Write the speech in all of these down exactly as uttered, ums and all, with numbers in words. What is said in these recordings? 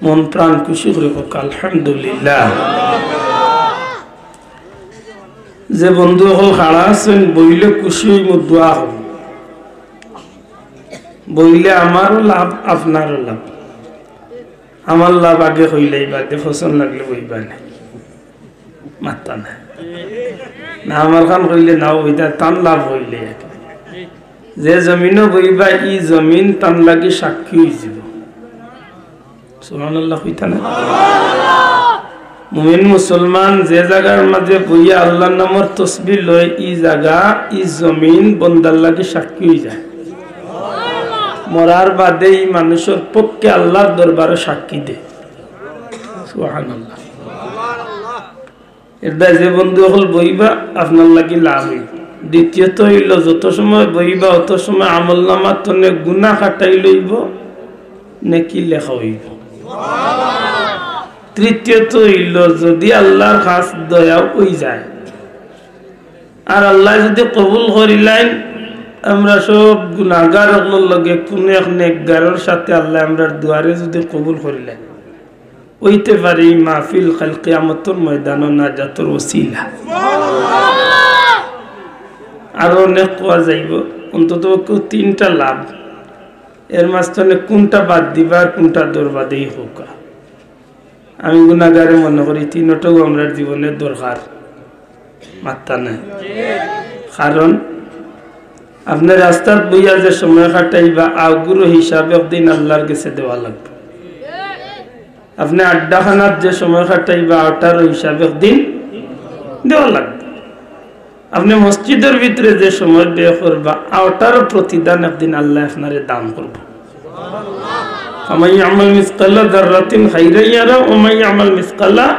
মন প্রাণ খুশি করি কউক্কা, আলহামদুলিল্লাহ। যে বন্ধু অকল খাড়া আছইন, বইলে খুশি অইমু, দোয়া করমু। বইলে আমারও লাভ, আপনারও লাভ। আমার লাভ আগে কইলেই বাদে, পছন্দ লাগলে বইবা না। মাত্তা না। না, আমার খান কইলে নাও বইতা, তান লাভ অইলে। যে জমিনো বইবা, ই জমিন তান লাগি সাক্ষী অইযিবো। সুবহানাল্লাহ কইতা না? মুমিন মুসলমান যে জাগার মাঝে বইয়া আল্লার নামর তসবিহ লয়, ই জাগা, ই জমিন বন্দার লাগি সাক্ষী অইযায়। মরার বাদে ই মানুষর পক্ষে আল্লার দরবারো সাক্ষী দেয়। সুবহানাল্লাহ। এরদায় যে বন্ধু অকল বইবা, আপনার লাগি লাভ অইবো। দ্বিতীয়ত অইলো, যত সময় বইবা, অত সময় আমলনামার তনে গুনা কাটাই লইবো, নেকি লেখা অইবো। তৃতীয়ত অইলো, যুদি আল্লার খাছ দয়া অইযায়, আর আল্লায় যুদি কবুল করিলাইন, আমরা সব গুনাগার অকলর লগে কুনু এক নেকগারর সাথে আল্লায় আমরার দোয়ারে যুদি কবুল করিলাইন, অইতে পারে ই মাহফিল কাইল কিয়ামতর ময়দানো নাজাতর উছিলা। আরো অনেক কওয়া যাইবো, অন্তত পক্ষে তিনটা লাভ। এর মাঝখানে কুনটা বাদ দিবা আর কুনটা ধরবা দেই কউক্কা। আমি গুনাগারে মনে করি তিনটাউ আমরার জীবনে দরকার। মাত্তা নাই। কারণ আপনে রাস্তাত বইয়া যে সময় কাটাইবা, অগুরো হিসাব একদিন আল্লার গেছে দেওয়া লাগবো। আপনে আড্ডাখানাত যে সময় কাটাইবা, অটারও হিসাব একদিন দেওয়া লাগবো। আপনে মসজিদর ভিতরে যে সময় ব্যয় করবা, অটারও প্রতিদান একদিন আল্লায় আপনারে দান করবো। ফামান ইয়ামাল মিসকালা যাররাতিন খাইরান ইয়ারা, ওয়া মান ইয়ামাল মিসকালা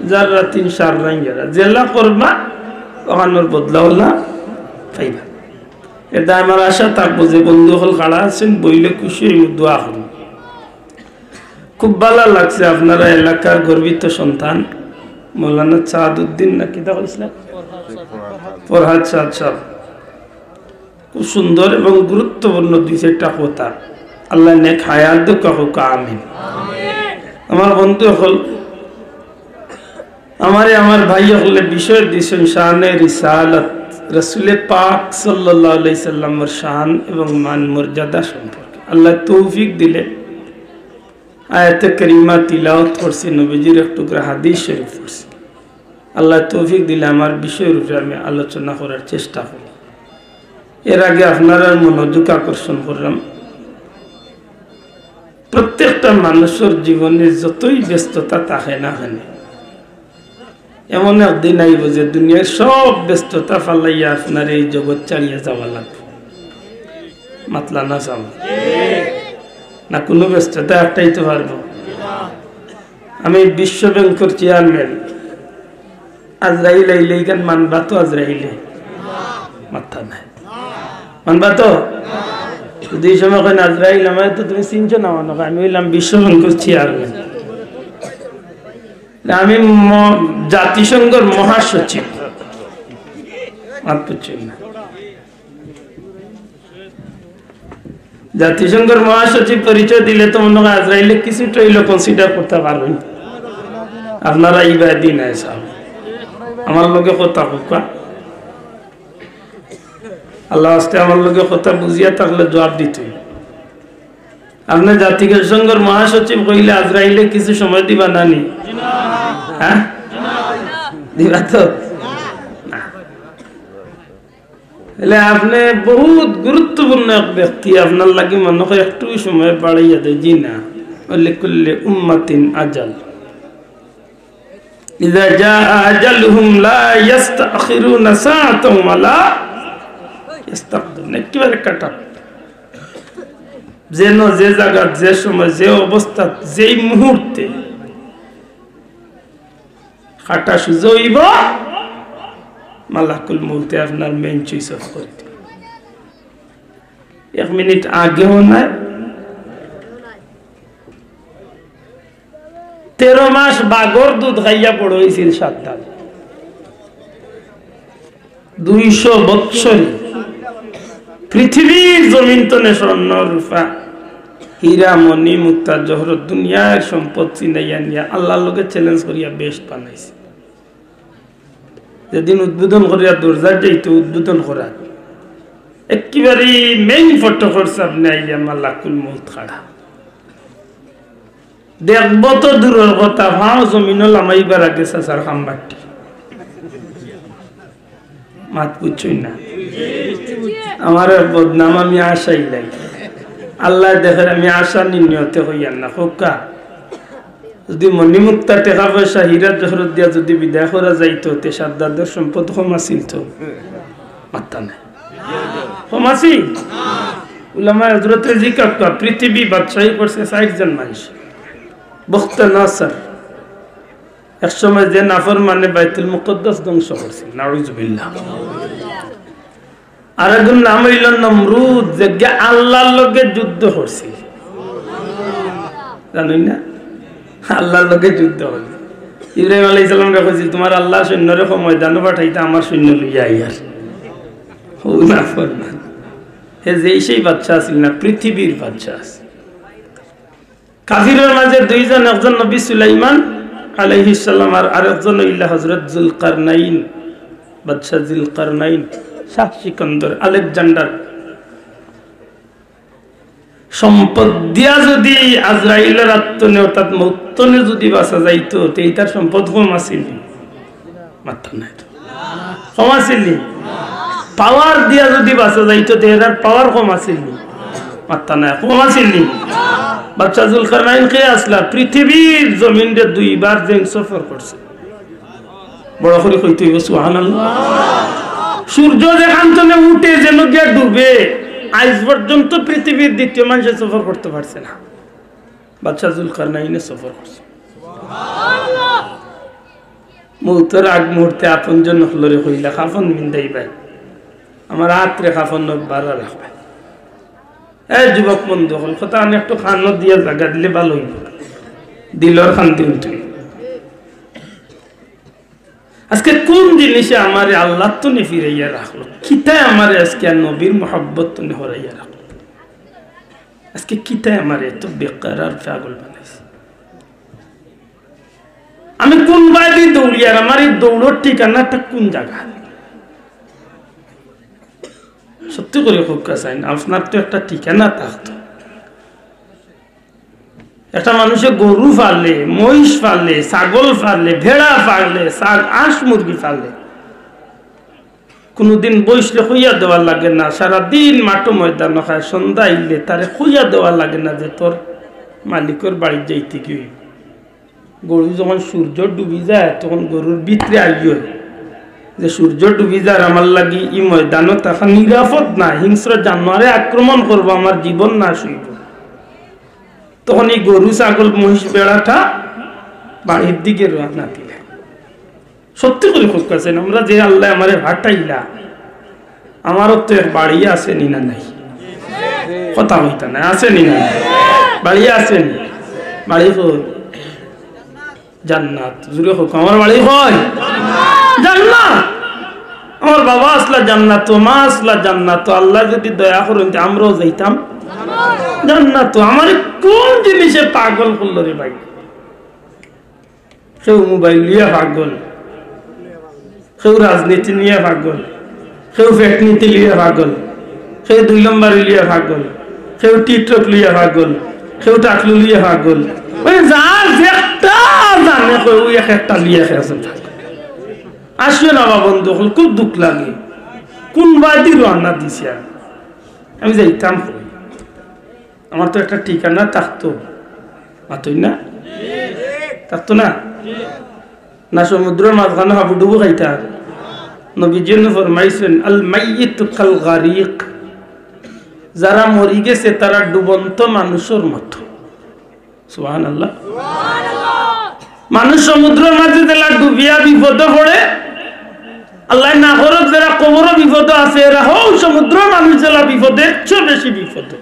যাররাতিন শাররান ইয়ারা। যেলা করবা, অখানর বদলা অলা পাইবা। এরদায় আমার আশা থাকবো যে বন্ধু অকল খাড়া আছইন, বইলে খুশি অইমু, দোয়া করমু। খুব ভালা লাগছে আপনারা এলাকার গর্বিত সন্তান মৌলানা চাহাদউদ্দিন নাকি তা কইছিলা? ফরহাদ চাহাদ সাব। খুব সুন্দর এবং গুরুত্বপূর্ণ দুই চাইরটা কথা। আল্লায় নেক হায়াত দেউক্কা, কউক্কা আমিন। আমার বন্ধু অকল, আমারে আমার ভাই অকলে বিষয় দিছইন শানে রিসালাত, রাসুলে পাক সাল্লাল্লাহু আলাইহি সাল্লামর শান এবং মান মর্যাদা সম্পর্কে। আল্লায় তৌফিক দিলে আয়াতে কারিমা তিলাওয়াত করছি, নবীজির এক টুকরা হাদিস শরীফ পড়ছি। আল্লায় তৌফিক দিলে আমার বিষয়র উপরে আমি আলোচনা করার চেষ্টা করমু। এর আগে আপনারার মনোযোগ আকর্ষণ করলাম, প্রত্যেকটা মানুষর জীবনে যতই ব্যস্ততা থাকে না কেনে, এমন একদিন আইবো যে দুনিয়ার সব ব্যস্ততা ফালাইয়া আপনারে এই জগৎ ছাড়িয়া যাওয়া লাগবো। মাতলা না চাও না, কুনু ব্যস্ততা আটকাইতে পারবো? আমি বিশ্ব ব্যাংকর চেয়ারম্যান, আজরাইল আইলে ইখান মানবা তো? আজরাইলে মাত্তা নাই, মানবা তো? যদি এই সময় কইন, "আজরাইল, আমারে তো তুমি চিনছো না, মনে হয় আমি অইলাম বিশ্ব ব্যাংকর চেয়ারম্যান, না, আমি ম-, জাতিসংঘর মহাসচিব।" মাত বুঝছেন না? জাতিসংঘর মহাসচিব পরিচয় দিলে তো মনে হয় আজরাইলে কিছুটা অইলেও consider করতা পারইন। আপনারা ইবাদি নাই সাব, আমার লগে কথা কউক্কা। আল্লার ওয়াস্তে আমার লগে কথা বুঝিয়া থাকলে জুয়াব দিতে। আপনে জাতিসংঘর মহাসচিব কইলে আজরাইলে কিছু সময় দিবা না নি? হ্যাঁ, দিবা তো? না। তাইলে আপনে বহুত গুরুত্বপূর্ণ এক ব্যক্তি, আপনার লাগি মনে হয় একটু সময় বাড়াইয়া দেয়, জি না? ওয়া লিকুল্লি উম্মাতিন আজাল। ইযা জাআ আজালুহুম লা ইয়াস্তাখিরুনা সাআতান ওয়া লা ইয়াস্তাকদিমুন। একেবারে কাটা। যেন যে জাগাত, যে সময়, যে অবস্থাত, যেই মুহূর্তে কাটা সুজা অইবো, মালাকুল মউতে আপনার main switch off করি দিবো। এক মিনিট আগেও নাই। তেরো মাস বাঘর দুধ খাইয়া বড় অইছিল সাদ্দাদ। দুইশো বৎসর পৃথিবীর জমিন তনে স্বর্ণ রূপা হীরা, মণি, মুক্তা, জহরত, দুনিয়ার সম্পদ ছিনাইয়া নিয়া আল্লাহর লগে challenge করিয়া বেহেশত বানাইছে। যেদিন উদ্বোধন করিয়া দরজাত যাইতো, উদ্বোধন করাত একেবারে main ফটকর সামনে আইয়া মালাকুল মউত খাড়া। দেখবো তো দূরর কথা, পাও জমিনো লামাইবার আগে চাচার খাম্বাটি। মাত বুঝছইন না? আমার বদনাম আমি আশাই নাই। আল্লায় দেখের আমি আশা নিয়তে কইয়ার না। কউক্কা, যুদি মণিমুক্তা টেকা পয়সা হীরা জহরত দিয়া যুদি বিদায় করা যাইতো, তে শাদ্দাদর সম্পদ কম আছিল তো? মাত্তা নাই। কম আছিল? উলামায়ে হযরতরে জিকাউক্কা, পৃথিবী বাদশাহী করছে চাইরজন মানুষ। বখতে নাসার। এক সময় যে নাফরমানে বাইতুল মুকাদ্দাস ধ্বংস করছিল, নাউজুবিল্লাহ। আর একজন নাম অইলো নমরুদ, যেগিয়ে আল্লাহর লগে যুদ্ধ করছিল। জানইন না? আল্লাহর লগে যুদ্ধ করছিল। ইব্রাহিম আলাইহিস সালামরে কইছিল, "তুমার আল্লাহর সৈন্যরে কও ময়দানো পাঠাইতা, আমার সৈন্য লইয়া আইয়ার।" ও নাফরমান। হে যেই সেই বাদশা আছিল না, পৃথিবীর বাদশা আছিল। কাফিরর মাঝে দুইজন, একজন নবী সুলাইমান আলাইহিস সালাম আর আরেকজন অইলা হযরত জুলকারনাইন, বাদশা জুলকারনাইন, শাহ সিকন্দর, আলেকজান্ডার। সম্পদ দিয়া যুদি আজরাইলর আত থনে অর্থাৎ মউত থনে যুদি বাঁচা যাইতো, তে ইতার সম্পদ কম আছিল নি? মাত্তা নাই তো। কম আছিল নি? Power দিয়া যুদি বাঁচা যাইতো, তে এরার power কম আছিল নি? মাত্তা নাই, কম আছিল নি? বাদশা জুলকারনাইন কে আছলা? পৃথিবীর জমিনরে দুইবার যেইন সফর করছে। বড় করি কইতে অইবো, সুবহানাল্লাহ। সূর্য যেখান থনে উঠে যেন গিয়া ডুবে, আইজ পর্যন্ত পৃথিবীর দ্বিতীয় মানষে সফর করতে পারছে না, বাদশা জুলকারনাইনে সফর করছে। মউতর আগ মুহূর্তে আপনজন অকলরে কইলা, "কাফন পিন্দাইবায়, আমার আতরে কাফন বারা রাখবায়।" এ যুবক বন্ধু অকল, কথা আমি একটু কানো দিয়া জাগা দিলে ভালা অইবো, দিলর কান্দি উঠে। আজকে কুন জিনিসে আমারে আল্লাহ থনে ফিরাইয়া রাখলো? কিতায় আমারে আজকে আর নবীর মহব্বত থনে হরাইয়া রাখলো? আজকে কিতায় আমারে এত বেকার আর পাগল বানাইছে? আমি কুন বায়দি দৌড়িয়ার, আমার ই দৌড়র ঠিকানাটা কুন জাগা? সত্যি করি কউক্কা চাইন, আপনার তো একটা ঠিকানা থাকতো। একটা মানষে গরু পালে, মহিষ পালে, ছাগল পালে, ভেড়া পালে, ছাগ-, হাঁস মুরগি পালে, কুনুদিন বইসলে কইয়া দেওয়া লাগে না, সারাদিন মাঠো ময়দানো খায়, সন্ধ্যা আইলে তারে কইয়া দেওয়া লাগে না যে তোর মালিকর বাড়িত যাইতে কি অইবো। গরু যখন সূর্য ডুবি যায়, তখন গরুর ভিতরে আইও যে সূর্য ডুবি যার, আমার লাগি ই ময়দানো থাকা নিরাপদ না, হিংস্র জানোয়ারে আক্রমণ করবো, আমার জীবন নাশ অইবো। তখন ই গরু, ছাগল, মহিষ, ভেড়াটা বাড়ির দিকে রওয়ানা দিলে। সত্যি করি কউক্কা চাইন, আমরা যে আল্লায় আমারে পাঠাইলা, আমারও তো এক বাড়ি আছে নি না নাই? কথা কইতা না, আছে নি না নাই? বাড়ি আছে নি? বাড়ি কই? জান্নাত। জুরে কউক্কা, আমার বাড়ি কই? জান্নাত। আমার বাবা আছলা জান্নাতো, মা আছলা জান্নাতো, আল্লায় যুদি দয়া করইন তে আমরাও যাইতাম জান্নাতো। আমারে কুন জিনিসে পাগল করলো রে ভাই? কেউ মোবাইল লইয়া পাগল, কেউ রাজনীতি লইয়া পাগল, কেউ পেট নীতি লইয়া পাগল, কেউ দুই নম্বরি লইয়া পাগল, কেউ TikTok লইয়া পাগল, কেউ টাকলু লইয়া পাগল। মানে যার যেটা জানে কয়, অউ এক একটা লইয়া খেয়েছে। আসিও না বা বন্ধু অকল, খুব দুখ লাগে। কুন বায়দি রওয়ানা দিছে আমি? আমি যাইতাম কই? আমার তো একটা ঠিকানা থাকতো, মাতইন না? থাকতো না? না সমুদ্রর মাঝখানো হাবুডুবু খাইতা? নবীজিয়ে ফরমাইছইন, "আল মাইয়িতু কাল গারিক।" যারা মরি গেছে, তারা ডুবন্ত মানুষর মতো। সুবহানাল্লাহ। মানুষ সমুদ্রর মাঝে যেলা ডুবিয়া বিপদো পড়ে, আল্লায় না করউক, যেরা কবরো বিপদো আছে, এরা হউ সমুদ্রর মানুষ যেলা বিপদো, এর চেয়ে বেশি বিপদো।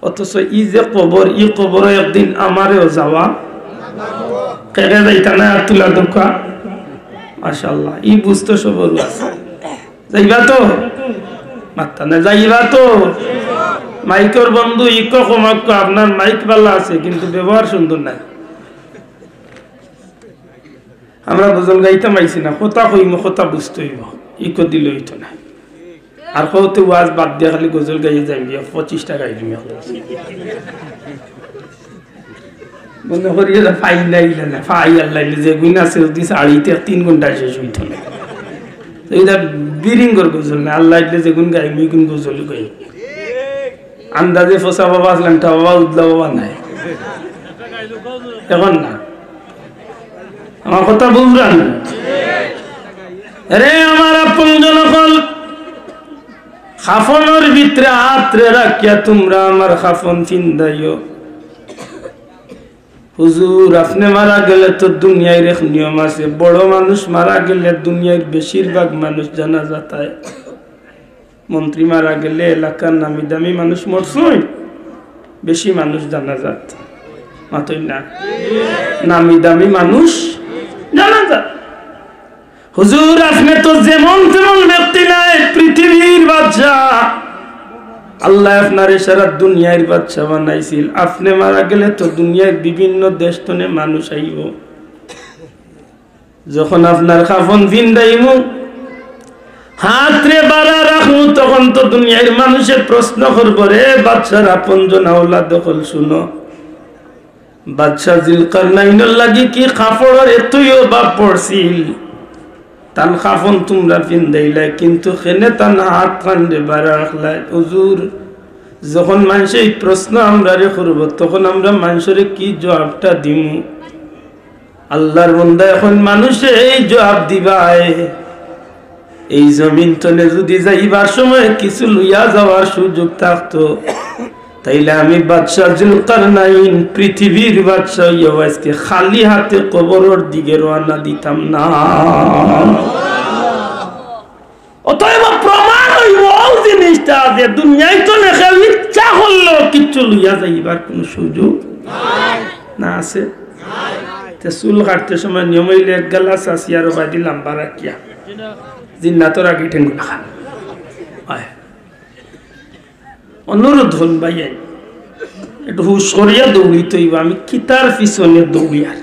অথচ ই যে কবর, ই কবরো একদিন আমারেও যাওয়া। কে কে যাইতা না, আত তুলা দেউক্কা। মাশাআল্লাহ, ই বুঝ তো সবরউ আছে। যাইবা তো? মাত্তা না, যাইবা তো? মাইকর বন্ধু, ইকো কমাক্কো, আপনার মাইক ভালা আছে, কিন্তু ব্যবহার সুন্দর নায়। আমরা গজল গাইতাম আইছি না, কথা কইমু, কথা বুঝতে অইবো, ইকো দিলে অইতো না। আর কওতে ওয়াজ বাদ দিয়া খালি গজল গাইয়া যাইমু গিয়া, পঁচিশটা গাইলিমু। মনে করি এটা ফাইন না, ইলা না, ফাই আল্লাহ, ইলা যেগুন আছে, যদি সাড়িতে তিন ঘন্টা শেষ অইতো না। তো এটা বিরিঙ্গর গজল না, আল্লাহ, ইলা যেগুন গাইমু, ইগুন গজল গাইমু। আন্দাজে ফসা বাবা আসলাম, তা বাবা উদলা বাবা নাই। এখন না। আমার কথা বুঝলেন? আরে আমার আপনজন অকল, কাফনর ভিতরে আতরে রাখিয়া তুমরা আমার কাফন ফিন্দাইও। হুজুর, আপনে মারা গেলে তো দুনিয়ার এক নিয়ম আছে, বড় মানুষ মারা গেলে দুনিয়ার বেশিরভাগ মানুষ জানাজাত আয়। মন্ত্রী মারা গেলে, এলাকার নামি দামি মানুষ মরছইন, বেশি মানুষ জানাজাত। মাতইন না, নামি দামি মানুষ জানাজাত। হুজুর, আপনে তো যেমন তেমন ব্যক্তি নায়, পৃথিবীর বাদশা। আল্লায় আপনারে সারা দুনিয়ার বাদশা বানাইছিল। আপনে মারা গেলে তো দুনিয়ার বিভিন্ন দেশ তনে মানুষ আইবো। যখন আপনার কাফন ফিন্দাইমু, আতরে বাড়া রাখমু, তখন তো দুনিয়ার মানুষে প্রশ্ন করবো, "রে বাদশার আপনজন আওলাদ অকল, শুনো, বাদশা জিলকারনাইনর লাগি কি কাপড়র এতই অভাব পড়ছিল? তান কাফন তুমরা ফিন্দাইলায়, কিন্তু কেনে তান আতখানরে বাড়া রাখলায়?" হুজুর, যখন মানষে এই প্রশ্ন আমরারে করবো, তখন আমরা মানষরে কি জবাবটা দিমু? আল্লার বন্দা, এখন মানষে এই জবাব দিবায়, এই জমিন তনে যদি যাইবার সময় কিছু লইয়া যাওয়ার সুযোগ থাকতো, তাইলে আমি বাদশা জুলকারনাইন, পৃথিবীর বাদশা অইয়াও আজকে খালি হাতে কবরর দিকে রওয়ানা দিতাম না। অতএব প্রমাণ অইবো অউ জিনিসটা যে দুনিয়ার তনে কেউ ইচ্ছা করলেও কিচ্ছু লইয়া যাইবার কুনু সুযোগ না আছে। তে চুল কাটতে সময় নিয়ম অইলে এক গালা চাচি আরো বাদি লাম্বা রাখিয়া জিন্নাতর আগে ঠেঙ্গুলা খান। অয়। অনুরোধ হন ভাইয়াইন, একটু হুশ করিয়া দৌড়িতে অইবো। আমি কিতার পিছনে দৌড়িয়ার?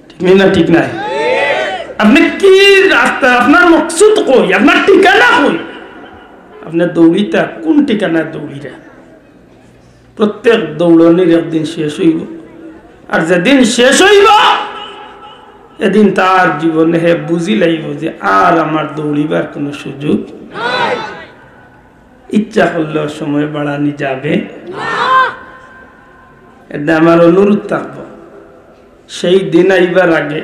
ঠিক নি না? ঠিক নায়? আপনে কি রাস্তা, আপনার মকসুদ কই, আপনার ঠিকানা কই? আপনে দৌড়িতা কুন ঠিকানায় দৌড়িরা? প্রত্যেক দৌড়ানির একদিন শেষ অইবো, আর যেদিন শেষ অইবো, এদিন তার জীবনে হে বুঝিলাইবো যে আর আমার দৌড়িবার কুনু সুযোগ নাই। ইচ্ছা করলেও সময় বাড়ানি যাবে না। এরদায় আমার অনুরোধ থাকবো, সেই দিন আইবার আগে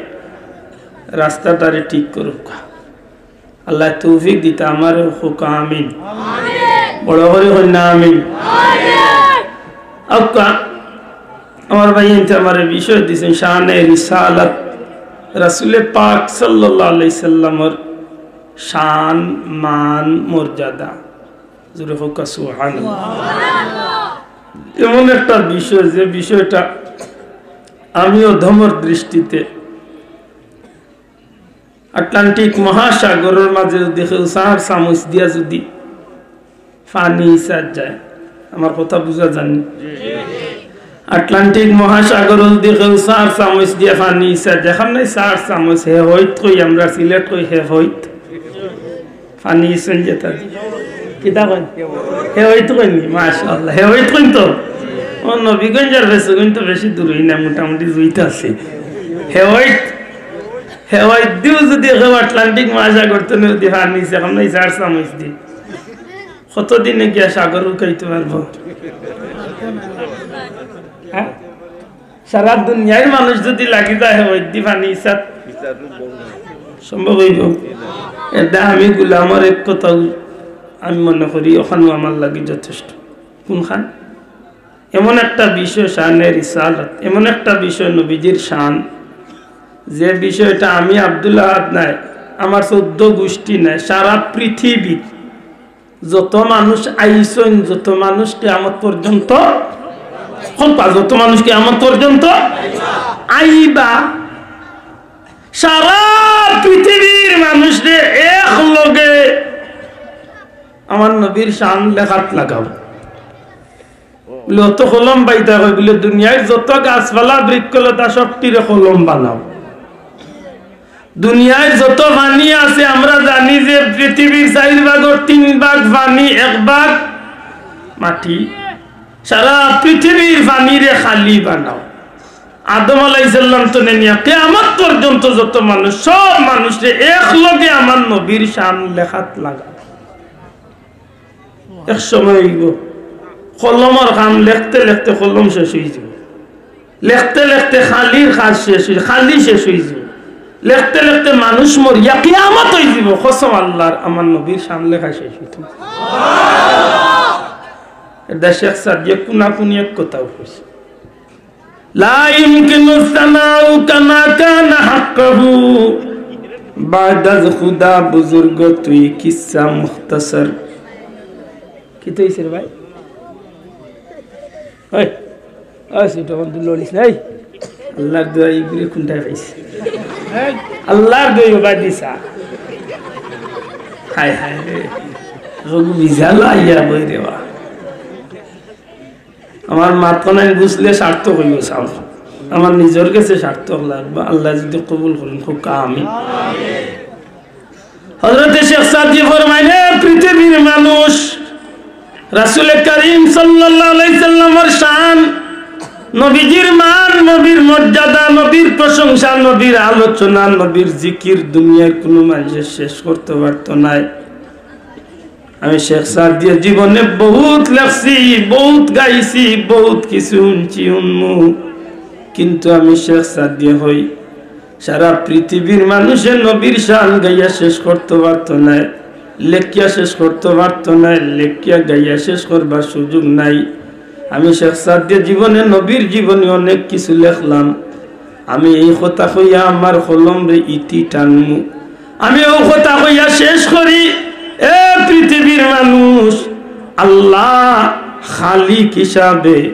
রাস্তাটারে ঠিক করুক্কা। আল্লায় তৌফিক দিতা আমারে, কউক্কা আমিন। বড় করি কইন না আমিন। আউক্কা, আমার ভাইয়াইন্তে আমারে বিষয় দিছইন শানে রিসালাত, রাসুলে পাক সাল্লাল্লাহু আলাইহি সাল্লামর শান, মান, মর্যাদা। জোরে কউক্কা সুবহানাল্লাহ। এমন একটা বিষয়, যে বিষয়টা আমি অধমর দৃষ্টিতে আটলান্টিক মহাসাগরর মাঝে যদি কেউ চার চামচ দিয়া যদি পানি ইছাত যায়, আমার কথা বুঝা যায়নি? আটলান্টিক মহাসাগরো যদি কেউ চার চামচ দিয়া পানি ইছাত যায়, যেখান নাই চার চামচ, হে হইত কই, আমরা সিলেট কই, হে হইত। পানি ইছইন যেতা। কিতা কইন? হে হইত কইন নি? মাশাআল্লাহ। হে হইত কইন তো? ও নবীগঞ্জ আর ফেঞ্চুগঞ্জ তো বেশি দূরই না, মোটামুটি জুইত আছে। হে হইত, হে হইত দিও যদি কেউ আটলান্টিক মহাসাগর তনে যদি পানি ইছাত, এখন নাই চার চামচ দি। কতদিনে গিয়া সাগর উকাইতে পারবো? হ্যাঁ? সারা দুনিয়ার মানুষ যদি লাগি যায়, হে হইত দি পানি ইছাত সম্ভব অইবো? এরদায় আমি গুলামর এক কথাও আমি মনে করি, অখানও আমার লাগি যথেষ্ট। কুনখান? এমন একটা বিষয় শানে রিসালাত, এমন একটা বিষয় নবীজির শান, যে বিষয়টা আমি আব্দুল আহাদ নায়, আমার চৌদ্দ গুষ্টি নায়, সারা পৃথিবীর যত মানুষ আইছইন, যত মানুষ কিয়ামত পর্যন্ত, কউক্কা, যত মানুষ কিয়ামত পর্যন্ত আইবা, সারা পৃথিবীর মানুষরে এক লগে আমার নবীর শান লেখাত লাগাও। বুলে, "অত কলম বাইতা কই?" বুলে, "দুনিয়ার যত গাছপালা, বৃক্ষলতা, সবটিরে কলম বানাও।" দুনিয়ার যত পানি আছে, আমরা জানি যে পৃথিবীর চাইর ভাগর তিন ভাগ পানি, এক ভাগ মাটি। সারা পৃথিবীর পানিরে খালি বানাও। আদম আলাইহিস সালাম তনে নিয়া কিয়ামত পর্যন্ত যত মানুষ, সব মানুষরে একলগে আমার নবীর শান লেখাত লাগা। এক সময় অইবো, কলমর কাম লেখতে লেখতে কলম শেষ অইযিবো, লেখতে লেখতে খালির কাজ শেষ অই, খালি শেষ অইযিবো, লেখতে লেখতে মানুষ মরিয়া কিয়ামত অইযিবো। কসম আল্লাহর, আমার নবীর শান লেখা শেষ অইতো। এটা শেখ সাদিয়ে কুনাকুনি এক কথাও কইছে। লা ইউমকিনু সানাউ কামা কানা হাক্কাহু। বাদ আজ খুদা বুজুর্গ তুই কিসসা মুখতাসর। কিতা অইছে রে ভাই? ওই, ওই, তুই তখন তুই লড়িস না, এই। আল্লাহর দোয়াই ঘুরে কোনটায় পাইছে? আল্লাহর দোয়াই বাবা দিছা। হায় হায় রে। রঘু বিজাল আইয়া বই রে বা। আমার মাতখান বুঝলে সার্থক অইবো, সাব। আমার নিজর গেছে সার্থক লাগবো। আল্লায় যুদি কবুল করইন, কউক্কা আমিন। হযরতে শেখ সাদি ফরমাইন, এ পৃথিবীর মানুষ, রাসূলে করিম সাল্লাল্লাহু আলাইহি সাল্লামর শান, নবীজির মান, নবীর মর্যাদা, নবীর প্রশংসা, নবীর আলোচনা, নবীর জিকির দুনিয়ার কুনু মানষে শেষ করতো পারতো নায়। আমি শেখ সাদিয়ে জীবনে বউত লেখছি, বউত গাইছি, বউত কিছু হুনছি, হুনমু। কিন্তু আমি শেখ সাদিয়ে কই, সারা পৃথিবীর মানষে নবীর শান গাইয়া শেষ করতো পারতো নায়, লেখিয়া শেষ করতো পারতো নায়, লেখিয়া গাইয়া শেষ করবার সুযোগ নাই। আমি শেখ সাদিয়ে জীবনে নবীর জীবনী অনেক কিছু লেখলাম। আমি এই কথা কইয়া আমার কলমরে ইতি টানমু। আমি অউ কথা কইয়া শেষ করি, এ পৃথিবীর মানুষ, আল্লাহ খালিক হিসাবে,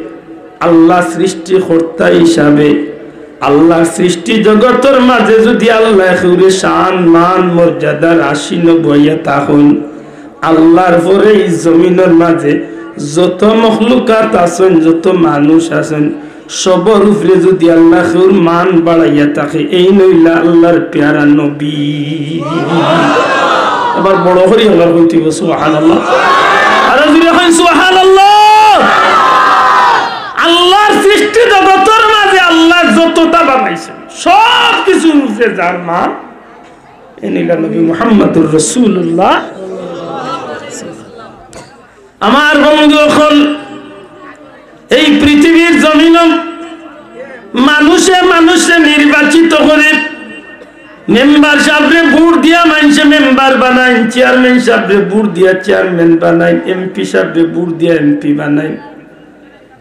আল্লাহ সৃষ্টিকর্তা হিসাবে, আল্লাহর সৃষ্টি জগতর মাঝে যুদি আল্লায় কেউরে শান, মান, মর্যাদার আসীন বইয়া থাকইন, আল্লাহর পরে ই জমিনর মাঝে যত মখলুকাত আছইন, যত মানুষ আছইন, সবর উপরে যুদি আল্লায় কেউর মান বাড়াইয়া থাকে, এইন অইলা আল্লাহর পেয়ারা নবী। আবার বড় করি আবার কইতে অইবো, সুবহানাল্লাহ। আরো জোরে কইন, সুবহানাল্লাহ। আল্লাহর সৃষ্টি জগতর মাঝে আল্লায় যততা বানাইছইন, সব কিছুর উপরে যার মান, এইন অইলা নবী মুহাম্মাদুর রাসূলুল্লাহ। আমার বন্ধু অকল, এই পৃথিবীর জমিনো মানষে মানষরে নির্বাচিত করে, মেম্বার সাবরে ভোট দিয়া মানষে মেম্বার বানাইন, চেয়ারম্যান সাবরে ভোট দিয়া চেয়ারম্যান বানাইন, এমপি সাবরে ভোট দিয়া এমপি বানাইন।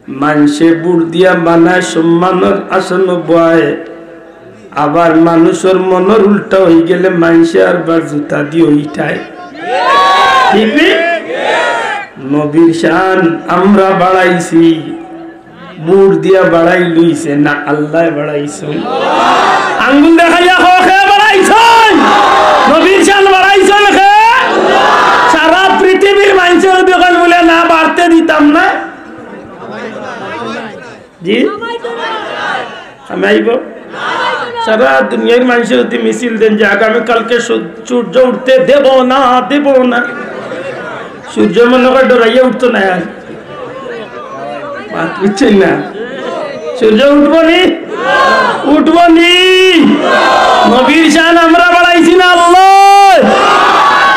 মানষে ভোট দিয়া বানায়, সম্মানর আসনো বওয়ায়, আবার মানুষর মনর উল্টা অইগেলে মানষে আরবার জুতা দিয়া ইটায়। ঠিক নি? নবীর শান আমরা বাড়াইছি, ভোট দিয়া বাড়াইল অইছে না, আল্লায় বাড়াইছইন? আঙ্গুল দেখাইয়া কও, কে বাড়াইছইন? নবীর শান বাড়াইছইন কে? সারা পৃথিবীর মানষে যুদি কইন বুলে, "না, বাড়তে দিতাম না।" জি? আমি আইবো? সারা দুনিয়ার মানষে যুদি মিছিল দেইন যে আগামীকালকে সূর-, সূর্য উঠতে দেব না, দেব না। সূর্য মনো কয় ডরাইয়া উঠতো নায় আর। মাত বুঝছইন না? সূর্য উঠবো নি? উঠবো নি? নবীর শান আমরা বাড়াইছি না আল্লায়?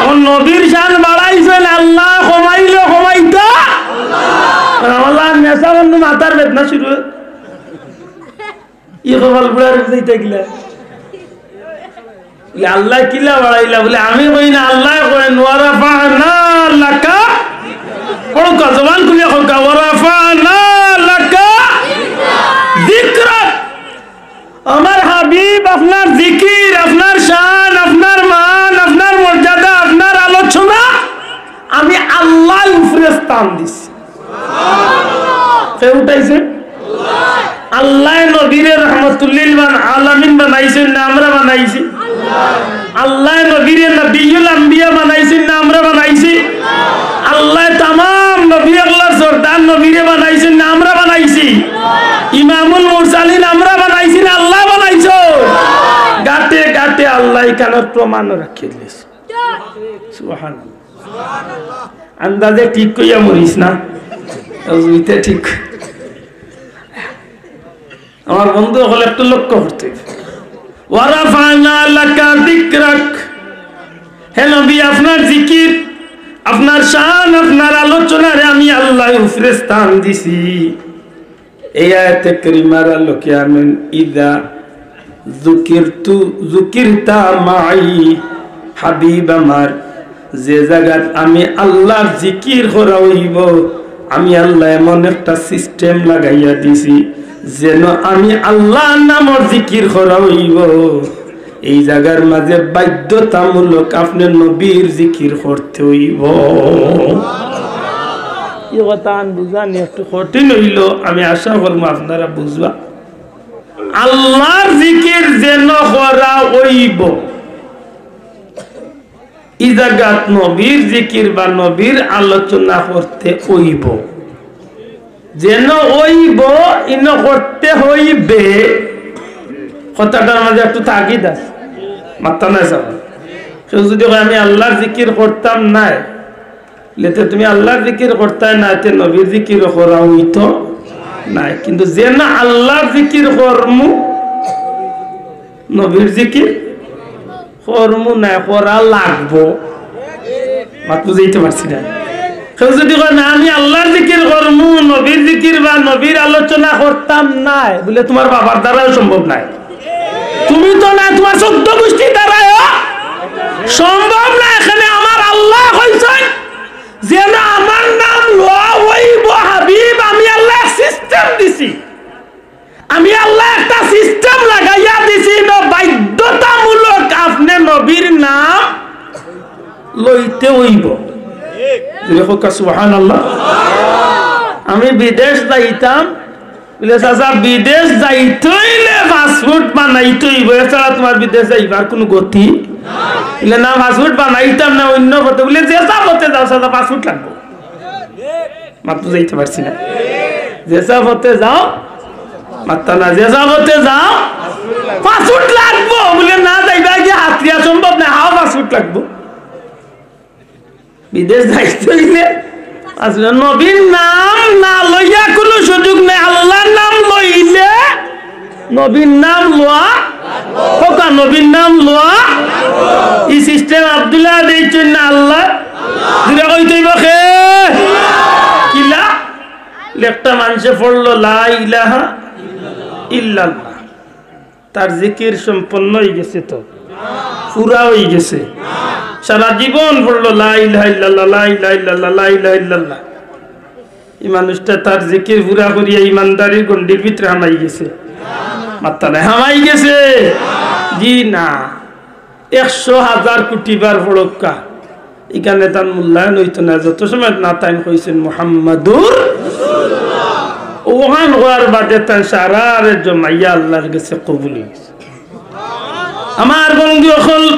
অখন নবীর শান বাড়াইছইন আল্লায়, কমাইলে কমাইতা। আর আমার নেশা বন্ধু মাথার বেদনা শুরু অয়। ই কপাল বুড়ার যাইতা কিলা? বুলে, "আল্লায় কিলা বাড়াইলা?" বুলে, "আমি কই না, আল্লায় কইন, ওয়া রাফা'না লাকা।" বড় কা-, জবান খুলিয়া কউক্কা, "ওয়া রাফা'না লাকা যিকরাক।" আমার হাবিব, আপনার জিকির, আপনার শান, আপনার মান, আপনার মর্যাদা, আপনার আলোচনা আমি আল্লায় উপরে স্থান দিছি। কে উঠাইছে? আল্লায় নবীরে রহমাতুল্লিল বান-, আলামিন বানাইছইন না আমরা বানাইছি? আল্লায় নবীরে নবিয়ুল আম্বিয়া বানাইছইন না আমরা বানাইছি? আল্লায় তামাম নবী অকলর সর্দার নবীরে বানাইছইন না আমরা বানাইছি? ইমামুল মুরসালিন আমরা বানাইছি না আল্লায় বানাইছইন? গাটে গাটে আল্লায় ইখানর প্রমাণও রাখিয়া দিছে। সুবহানাল্লাহ। আন্দাজে ঠিক কইয়া মরিস না, বুঝতে ঠিক। আমার বন্ধু অকল একটু লক্ষ্য করতে। ওয়ারাফা'না লাকা যিকরাক। হে নবী, আপনার জিকির, আপনার শান, আপনার আলোচনারে আমি আল্লায় উপরে স্থান দিছি। এই আয়াতে কারিমার আলোকে আমি ইযা যুকিরতু যুকিরতা মাই, হাবিব আমার, যে জাগাত আমি আল্লার জিকির করা অইবো, আমি আল্লায় এমন একটা system লাগাইয়া দিছি, যেন আমি আল্লার নামর জিকির করা অইবো। এই জাগার মাঝে বাধ্যতামূলক আপনে নবীর জিকির করতে অইবো। ই কথাখান বুঝানি একটু কঠিন অইলো, আমি আশা করমু আপনারা বুঝবা। আল্লার জিকির যেন করা অইবো, ই জাগাত নবীর জিকির বা নবীর আলোচনা করতে অইবো। যেন অইবো, ইনো করতে অইবে। কথাটার মাঝে একটু তাগিদ আছে। মাত্তা নায় সাব। কেউ যুদি কয়, "আমি আল্লার জিকির করতাম নায়," লেতে তুমি আল্লার জিকির করতায় নায়, তে নবীর জিকিরও করা অইতো নায়। কিন্তু যেন আল্লার জিকির করমু, নবীর জিকির করমু নায়, করা লাগবো। মাত বুঝাইতে পারছি না। কেউ যুদি কয়, "না, আমি আল্লার জিকির করমু, নবীর জিকির বা নবীর আলোচনা করতাম নায়," বুলে, "তুমার বাবার দ্বারাও সম্ভব নায়, তুমি তো নায়, তুমার চৌদ্দ গুষ্টির দ্বারাও সম্ভব নায়।" এখানে আমার আল্লায় কইছইন, যেন আমার নাম লওয়া অইবো হাবিব, আমি আল্লায় system দিছি। আমি আল্লায় একটা system লাগাইয়া দিছি, ইনো বাধ্যতামূলক আপনে নবীর নাম লইতে অইবো। জোরে কউক্কা সুবহানাল্লাহ। আমি বিদেশ যাইতাম, বুলে, "চাচা, বিদেশ যাইতে অইলে passport বানাইতে অইবো, এছাড়া তুমার বিদেশ যাইবার কুনু গতি?" বুলে, "না, passport বানাইতাম না, অইন্য পথে।" বুলে, "যেছা পথে যাও চাচা, passport লাগবো।" মাত বুঝাইতে পারছি না। যেছা পথে যাও, মাত্তা না, যেছা পথে যাও, passport লাগবো। বুলে, "না, যাইবা গিয়া হাতিয়া সম্ভব নায়, হাও passport লাগবো।" বিদেশ যাইতে অইলে আসলে নবীর নাম না লইয়া কুনু সুযোগ নাই। আল্লার নাম লইলে, নবীর নাম লওয়া, কউক্কা নবীর নাম লওয়া। ই system আব্দুল্লাহ দেইছইন না আল্লায়? জোরে কইতে অইবো কে? কিলা? একটা মানষে পড়লো লা ইলাহা ইল্লাল্লাহ, তার জিকির সম্পন্ন অইগেছে তো, পুরা অইগেছে। সারা জীবন পড়লো লা ইলাহা ইল্লাল্লাহ, লা ইলাহা ইল্লাল্লাহ, লা ইলাহা ইল্লাল্লাহ। ই মানুষটা তার জিকির পুরা করিয়া ইমানদারির গণ্ডির ভিতরে হামাই গেছে। মাত্তা নায়, হামাই গেছে? জি না। একশো হাজার কুটি বার পড়উক্কা, ইখানে তান মূল্যায়ন অইতো না, যত সময় না তাইন কইছইন মুহাম্মাদুর রাসূলুল্লাহ। অখান কওয়ার বাদে তাইন সারারে জমাইয়া আল্লার গেছে কবুল অইগেছে। আমার বন্ধু অকল,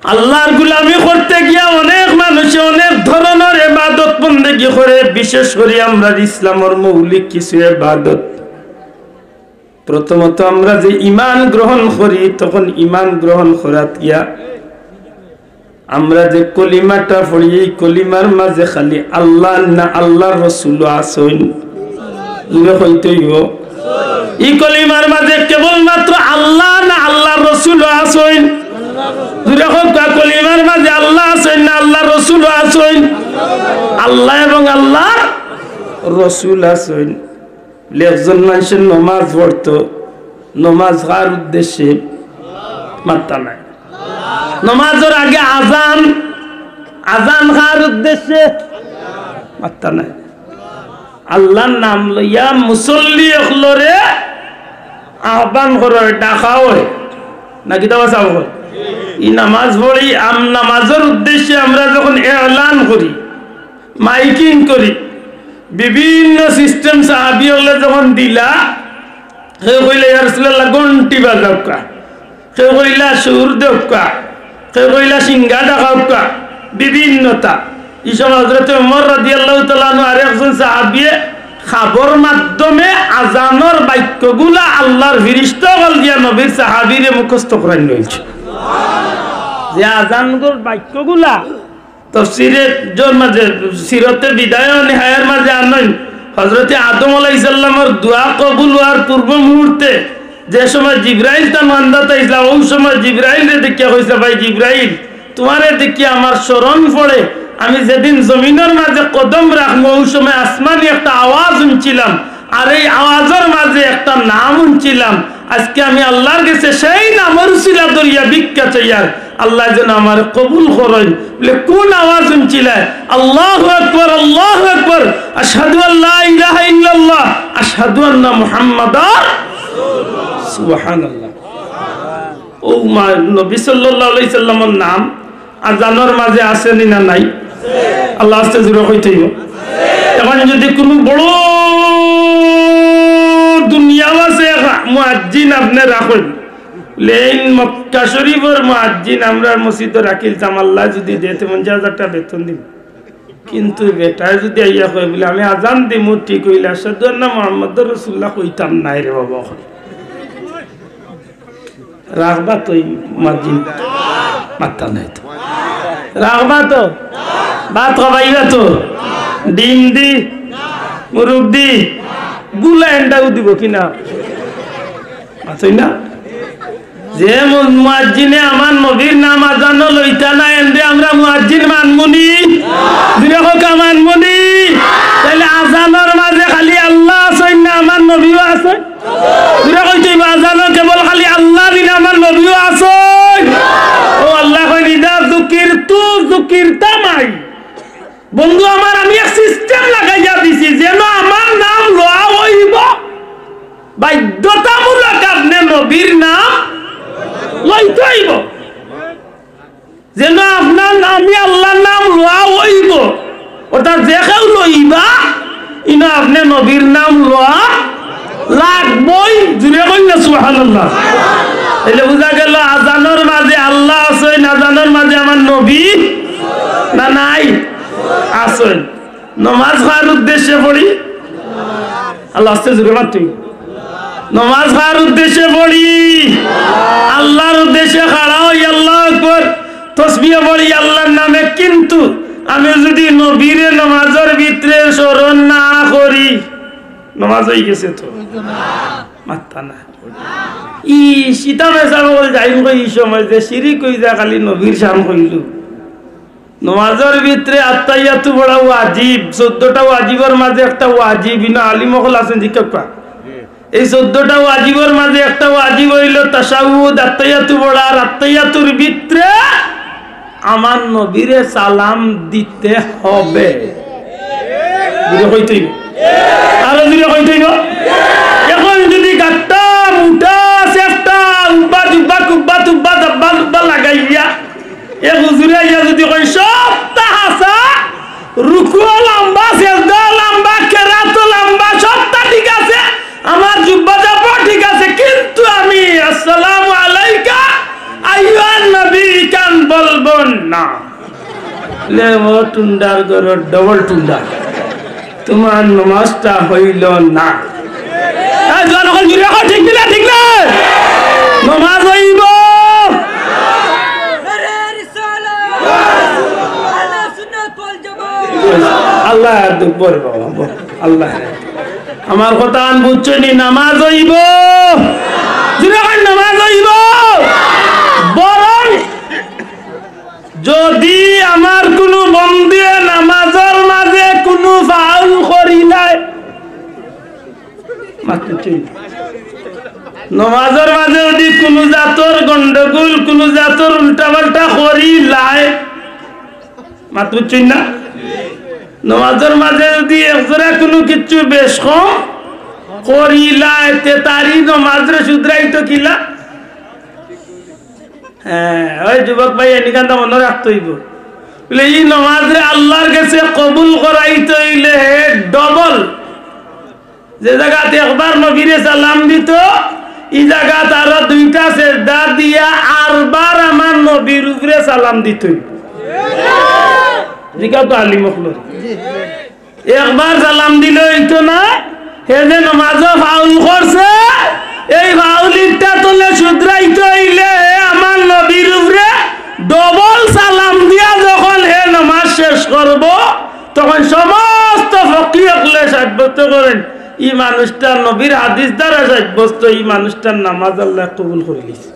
আল্লার গুলামি করতে গিয়া অনেক মানষে অনেক ধরনর ইবাদত বন্দেগি করে, বিশেষ করি আমরার ইসলামর মৌলিক কিছু ইবাদত। প্রথমত আমরা যে ঈমান গ্রহণ করি, তখন ঈমান গ্রহণ করাত গিয়া আমরা যে কলিমাটা পড়ি, ই কলিমার মাঝে খালি আল্লাহ না আল্লার রসুলও আছইন? জোরে কইতে অইবো। ই কলিমার মাঝে কেবলমাত্র আল্লাহ না আল্লার রসুলও আছইন? জোরে কউক্কা, কলিমার মাঝে আল্লাহ আছইন না আল্লার রসুলও আছইন? আল্লাহ এবং আল্লার রসুল আছইন। বুলে একজন মানষে নমাজ পড়তো, নমাজ কার উদ্দেশ্যে? মাত্তা নায়। নমাজর আগে আজান, আজান কার উদ্দেশ্যে? মাত্তা নায়। আল্লার নাম লইয়া মুসল্লি অকলরে আহ্বান করা অয়, ডাকা অয়, না কিতা বা চাও অয়? ই নমাজ পড়ি, আম-, নমাজর উদ্দেশ্যে আমরা যখন এলান করি, মাইকিং করি, বিভিন্ন system সাহাবী অকলে যখন দিলা, কেউ কইলা, "ইয়া রাসূলুল্লাহ, ঘন্টি বাজাউক্কা", কেউ কইলা, "সুর দেউক্কা", কেউ কইলা, "সিঙ্গা ডাকাউক্কা", বিভিন্নতা। ই সময় হযরতে উমর রাদিয়াল্লাহু তাআলা আনহু আর একজন সাহাবিয়ে খাবর মাধ্যমে আজানর বাক্যগুলা আল্লাহর ফিরিস্তা অকল দিয়া নবীর সাহাবিরে মুখস্থ করাইন অইছে। যে আজানর বাক্যগুলা তফসিরে জোর মাঝে, সিরতে বিদায় ও নিহায়ার মাঝে আনইন, হযরতে আদম আলাইহিস সালামর দোয়া কবুল হওয়ার পূর্ব মুহূর্তে যে সময় জিব্রাইল তান বান্দাত আইছলা, ওই সময় জিব্রাইলরে দেখিয়া কইছলা, "ভাই জিব্রাইল, তুমারে দেখিয়া আমার স্মরণ পড়ে, আমি যেদিন জমিনর মাঝে কদম রাখমু, ওই সময় আসমানি একটা আওয়াজ হুনছিলাম, আর এই আওয়াজর মাঝে একটা নাম হুনছিলাম। আজকে আমি আল্লাহর গেছে সেই নামর উসিলা ধরিয়া ভিক্ষা চাইয়ার, আল্লাহ যেন আমারে কবুল করইন।" বলে, "কোন আওয়াজ হুনছিলায়?" "আল্লাহু আকবার, আল্লাহু আকবার, আশহাদু আল্লা ইলাহা ইল্লাল্লাহ, আশহাদু আন্না মুহাম্মাদার।" সুবহানাল্লাহ। ও মা, নবী সাল্লাল্লাহু আলাইহি সাল্লামর নাম আজানর মাঝে আছে নি না নাই? আল্লাহ আস্তে জোরে কইতে অইবো। এখন যদি কুনু বড় দুনিয়ার মাঝে মুয়াজ্জিন আপনে রাখইন, লেইন মক্কা শরীফর মুয়াজ্জিন আমরার মসজিদো রাখিলতাম, আল্লায় যদি দেয়, পঞ্চাশ হাজার টেকা বেতন দিমু। কিন্তু বেটায় যদি আইয়া কয় বলে, "আমি আজান দিমু ঠিক অইলে আশহাদু আন্না মুহাম্মাদুর রাসূলুল্লাহ কইতাম নায় রে বাবা, অখন রাখবা তো ই মুয়াজ্জিন?" মাত্তা নাই তো। রাখবা তো? ভাত খাবাইবা তো? ডিম দি? মুরগ দি? গুলা এন্ডাও দিবো কি না? আছই না? যে মু-, মুয়াজ্জিনে আমার নবীর নাম আজানো লইতা না, এনরে আমরা মুয়াজ্জিন মানমুনি? জোরে কউক্কা, মানমুনি? তাইলে আজানর মাঝে খালি আল্লাহ আছইন না, আমার নবীও আছইন? জোরে কইতে অইবো, আজানো কেবল খালি আল্লাহ নি না, আমার নবীও আছইন? ও আল্লায় কইন, "ইযা যুকিরতু যুকিরতা মাই।" বন্ধু আমার, আমি এক system লাগাইয়া দিছি, যেন আমার নাম লওয়া অইবো, বাধ্যতামূলক আপনে নবীর নাম লইতে অইবো। যেন আপনার নামে আল্লাহর নাম লওয়া অইবো, অর্থাৎ যে কেউ লইবা, ইনো আপনে নবীর নাম লওয়া লাগবোই। জোরে কইন না সুবহানাল্লাহ। তাইলে বুঝা গেল, আজানর মাঝে আল্লাহ আছইন, আজানর মাঝে আমার নবী না নাই? আছইন। নমাজ কার উদ্দেশ্যে পড়ি? আল্লাহ আস্তে জোরে মাতইন। নমাজ কার উদ্দেশ্যে পড়ি? আল্লাহর উদ্দেশ্যে খাড়া অই আল্লাহু আকবার, তসবিহ পড়ি আল্লাহর নামে, কিন্তু আমি যদি নবীরে নমাজর ভিতরে স্মরণ না করি, নমাজ অই গেছে তো? মাত্তা না। ই সিতা মেসাব অকল যাইন কই ই সময় যে শিরিক অই যায়, খালি নবীর শান কইলু। নমাজর ভিতরে আত্তাহিয়াতু পড়া ওয়াজিব, চৌদ্দটা ওয়াজিবর মাঝে একটা ওয়াজিব, ইনো আলিম অকল আছইন, জিকাউক্কা। এই চৌদ্দটা ওয়াজিবর মাঝে একটা ওয়াজিব অইলো তাশাহুদ, আত্তাহিয়াতু পড়া, আর আত্তাহিয়াতুর ভিতরে আমার নবীরে সালাম দিতে হবে। জোরে কইতে অইবো। আরো জোরে কইতে অইবো। এখন যদি গাট্টা, মুটা, চেপটা, উব্বা, জুব্বা, কুব্বা, তুব্বা, দাব্বা, লুব্বা লাগাইয়া এ হুজুরে আইয়া যদি কয়, "সবটা হাছা, রুকুও লম্বা, সেজদাও লম্বা, কেরাতও লম্বা, সবটা ঠিক আছে, আমার জুব্বা জাব্বাও ঠিক আছে, কিন্তু আমি আসসালামু আলাইকা আইয়ুহান নবী ইখান বলবো না।" লে ও টুন্ডার ঘরর ডবল টুন্ডা। তুমার নমাজটা অইলো না। এই জোয়ান অকল জুরে কও, ঠিক না, ঠিক না? নমাজ অইবো। আল্লাহ দুঃখ করবো, আল্লাহ। আমার কথা আন বুঝছো নি? নমাজ অইবো। জুরে কও, নমাজ অইবো। বরং যদি আমার কুনু বন্দে নমাজর মাঝে কুনু ফাউল করিলায়, মাতইন না। নমাজর মাঝে যদি কুনু জাতর গন্ডগোল, কুনু জাতর উল্টাপাল্টা করিলায়, মাতইন না। নমাজর মাঝে যদি একজরা কুনু কিচ্ছু বেশ কম করিলায়, তে তার ই নমাজরে শুধরাইতো কিলা? হ্যাঁ, ওই যুবক ভাই, এনিখানতা মনো রাখতে অইবো। বলে, ই নমাজরে আল্লাহর গেছে কবুল করাইতে অইলে হে ডবল। যে জাগাত একবার নবীরে সালাম দিতো, ই জাগাত আরো দুইটা সেজদা দিয়া আরবার আমার নবীর উপরে সালাম দিতো অইবো। জিকাও তো আলিম অকলরে। একবার সালাম দিলে অইতো না, হে যে নমাজো ফাউল করছে, এই ফাউলিটা তলে শুধরাইতে অইলে হে আমার নবীর উপরে ডবল সালাম দিয়া যখন হে নমাজ শেষ করবো, তখন সমস্ত ফকি অকলে সাব্যস্ত করইন, ই মানুষটা নবীর হাদিস দ্বারা সাব্যস্ত, ই মানুষটার নমাজ আল্লায় কবুল করিলিছে।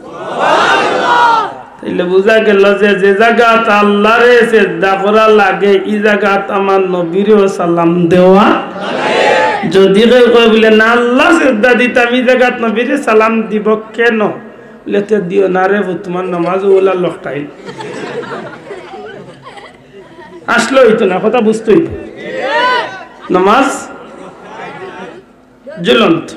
তাইলে বুঝা গেল যে, যে জাগাত আল্লারে সেজদা করা লাগে, ই জাগাত আমার নবীরেও সালাম দেওয়া। যদি কেউ কয় বুলে, "না, আল্লারে সেজদা দিতাম, ই জাগাত নবীরে সালাম দিব কেনে?" বুলে, "তে দিও না রে, তুমার নমাজ অউলা লটকাইল।" আসলে অইতো না, কথা বুঝতে অইতো। নমাজ জ্বলন্ত।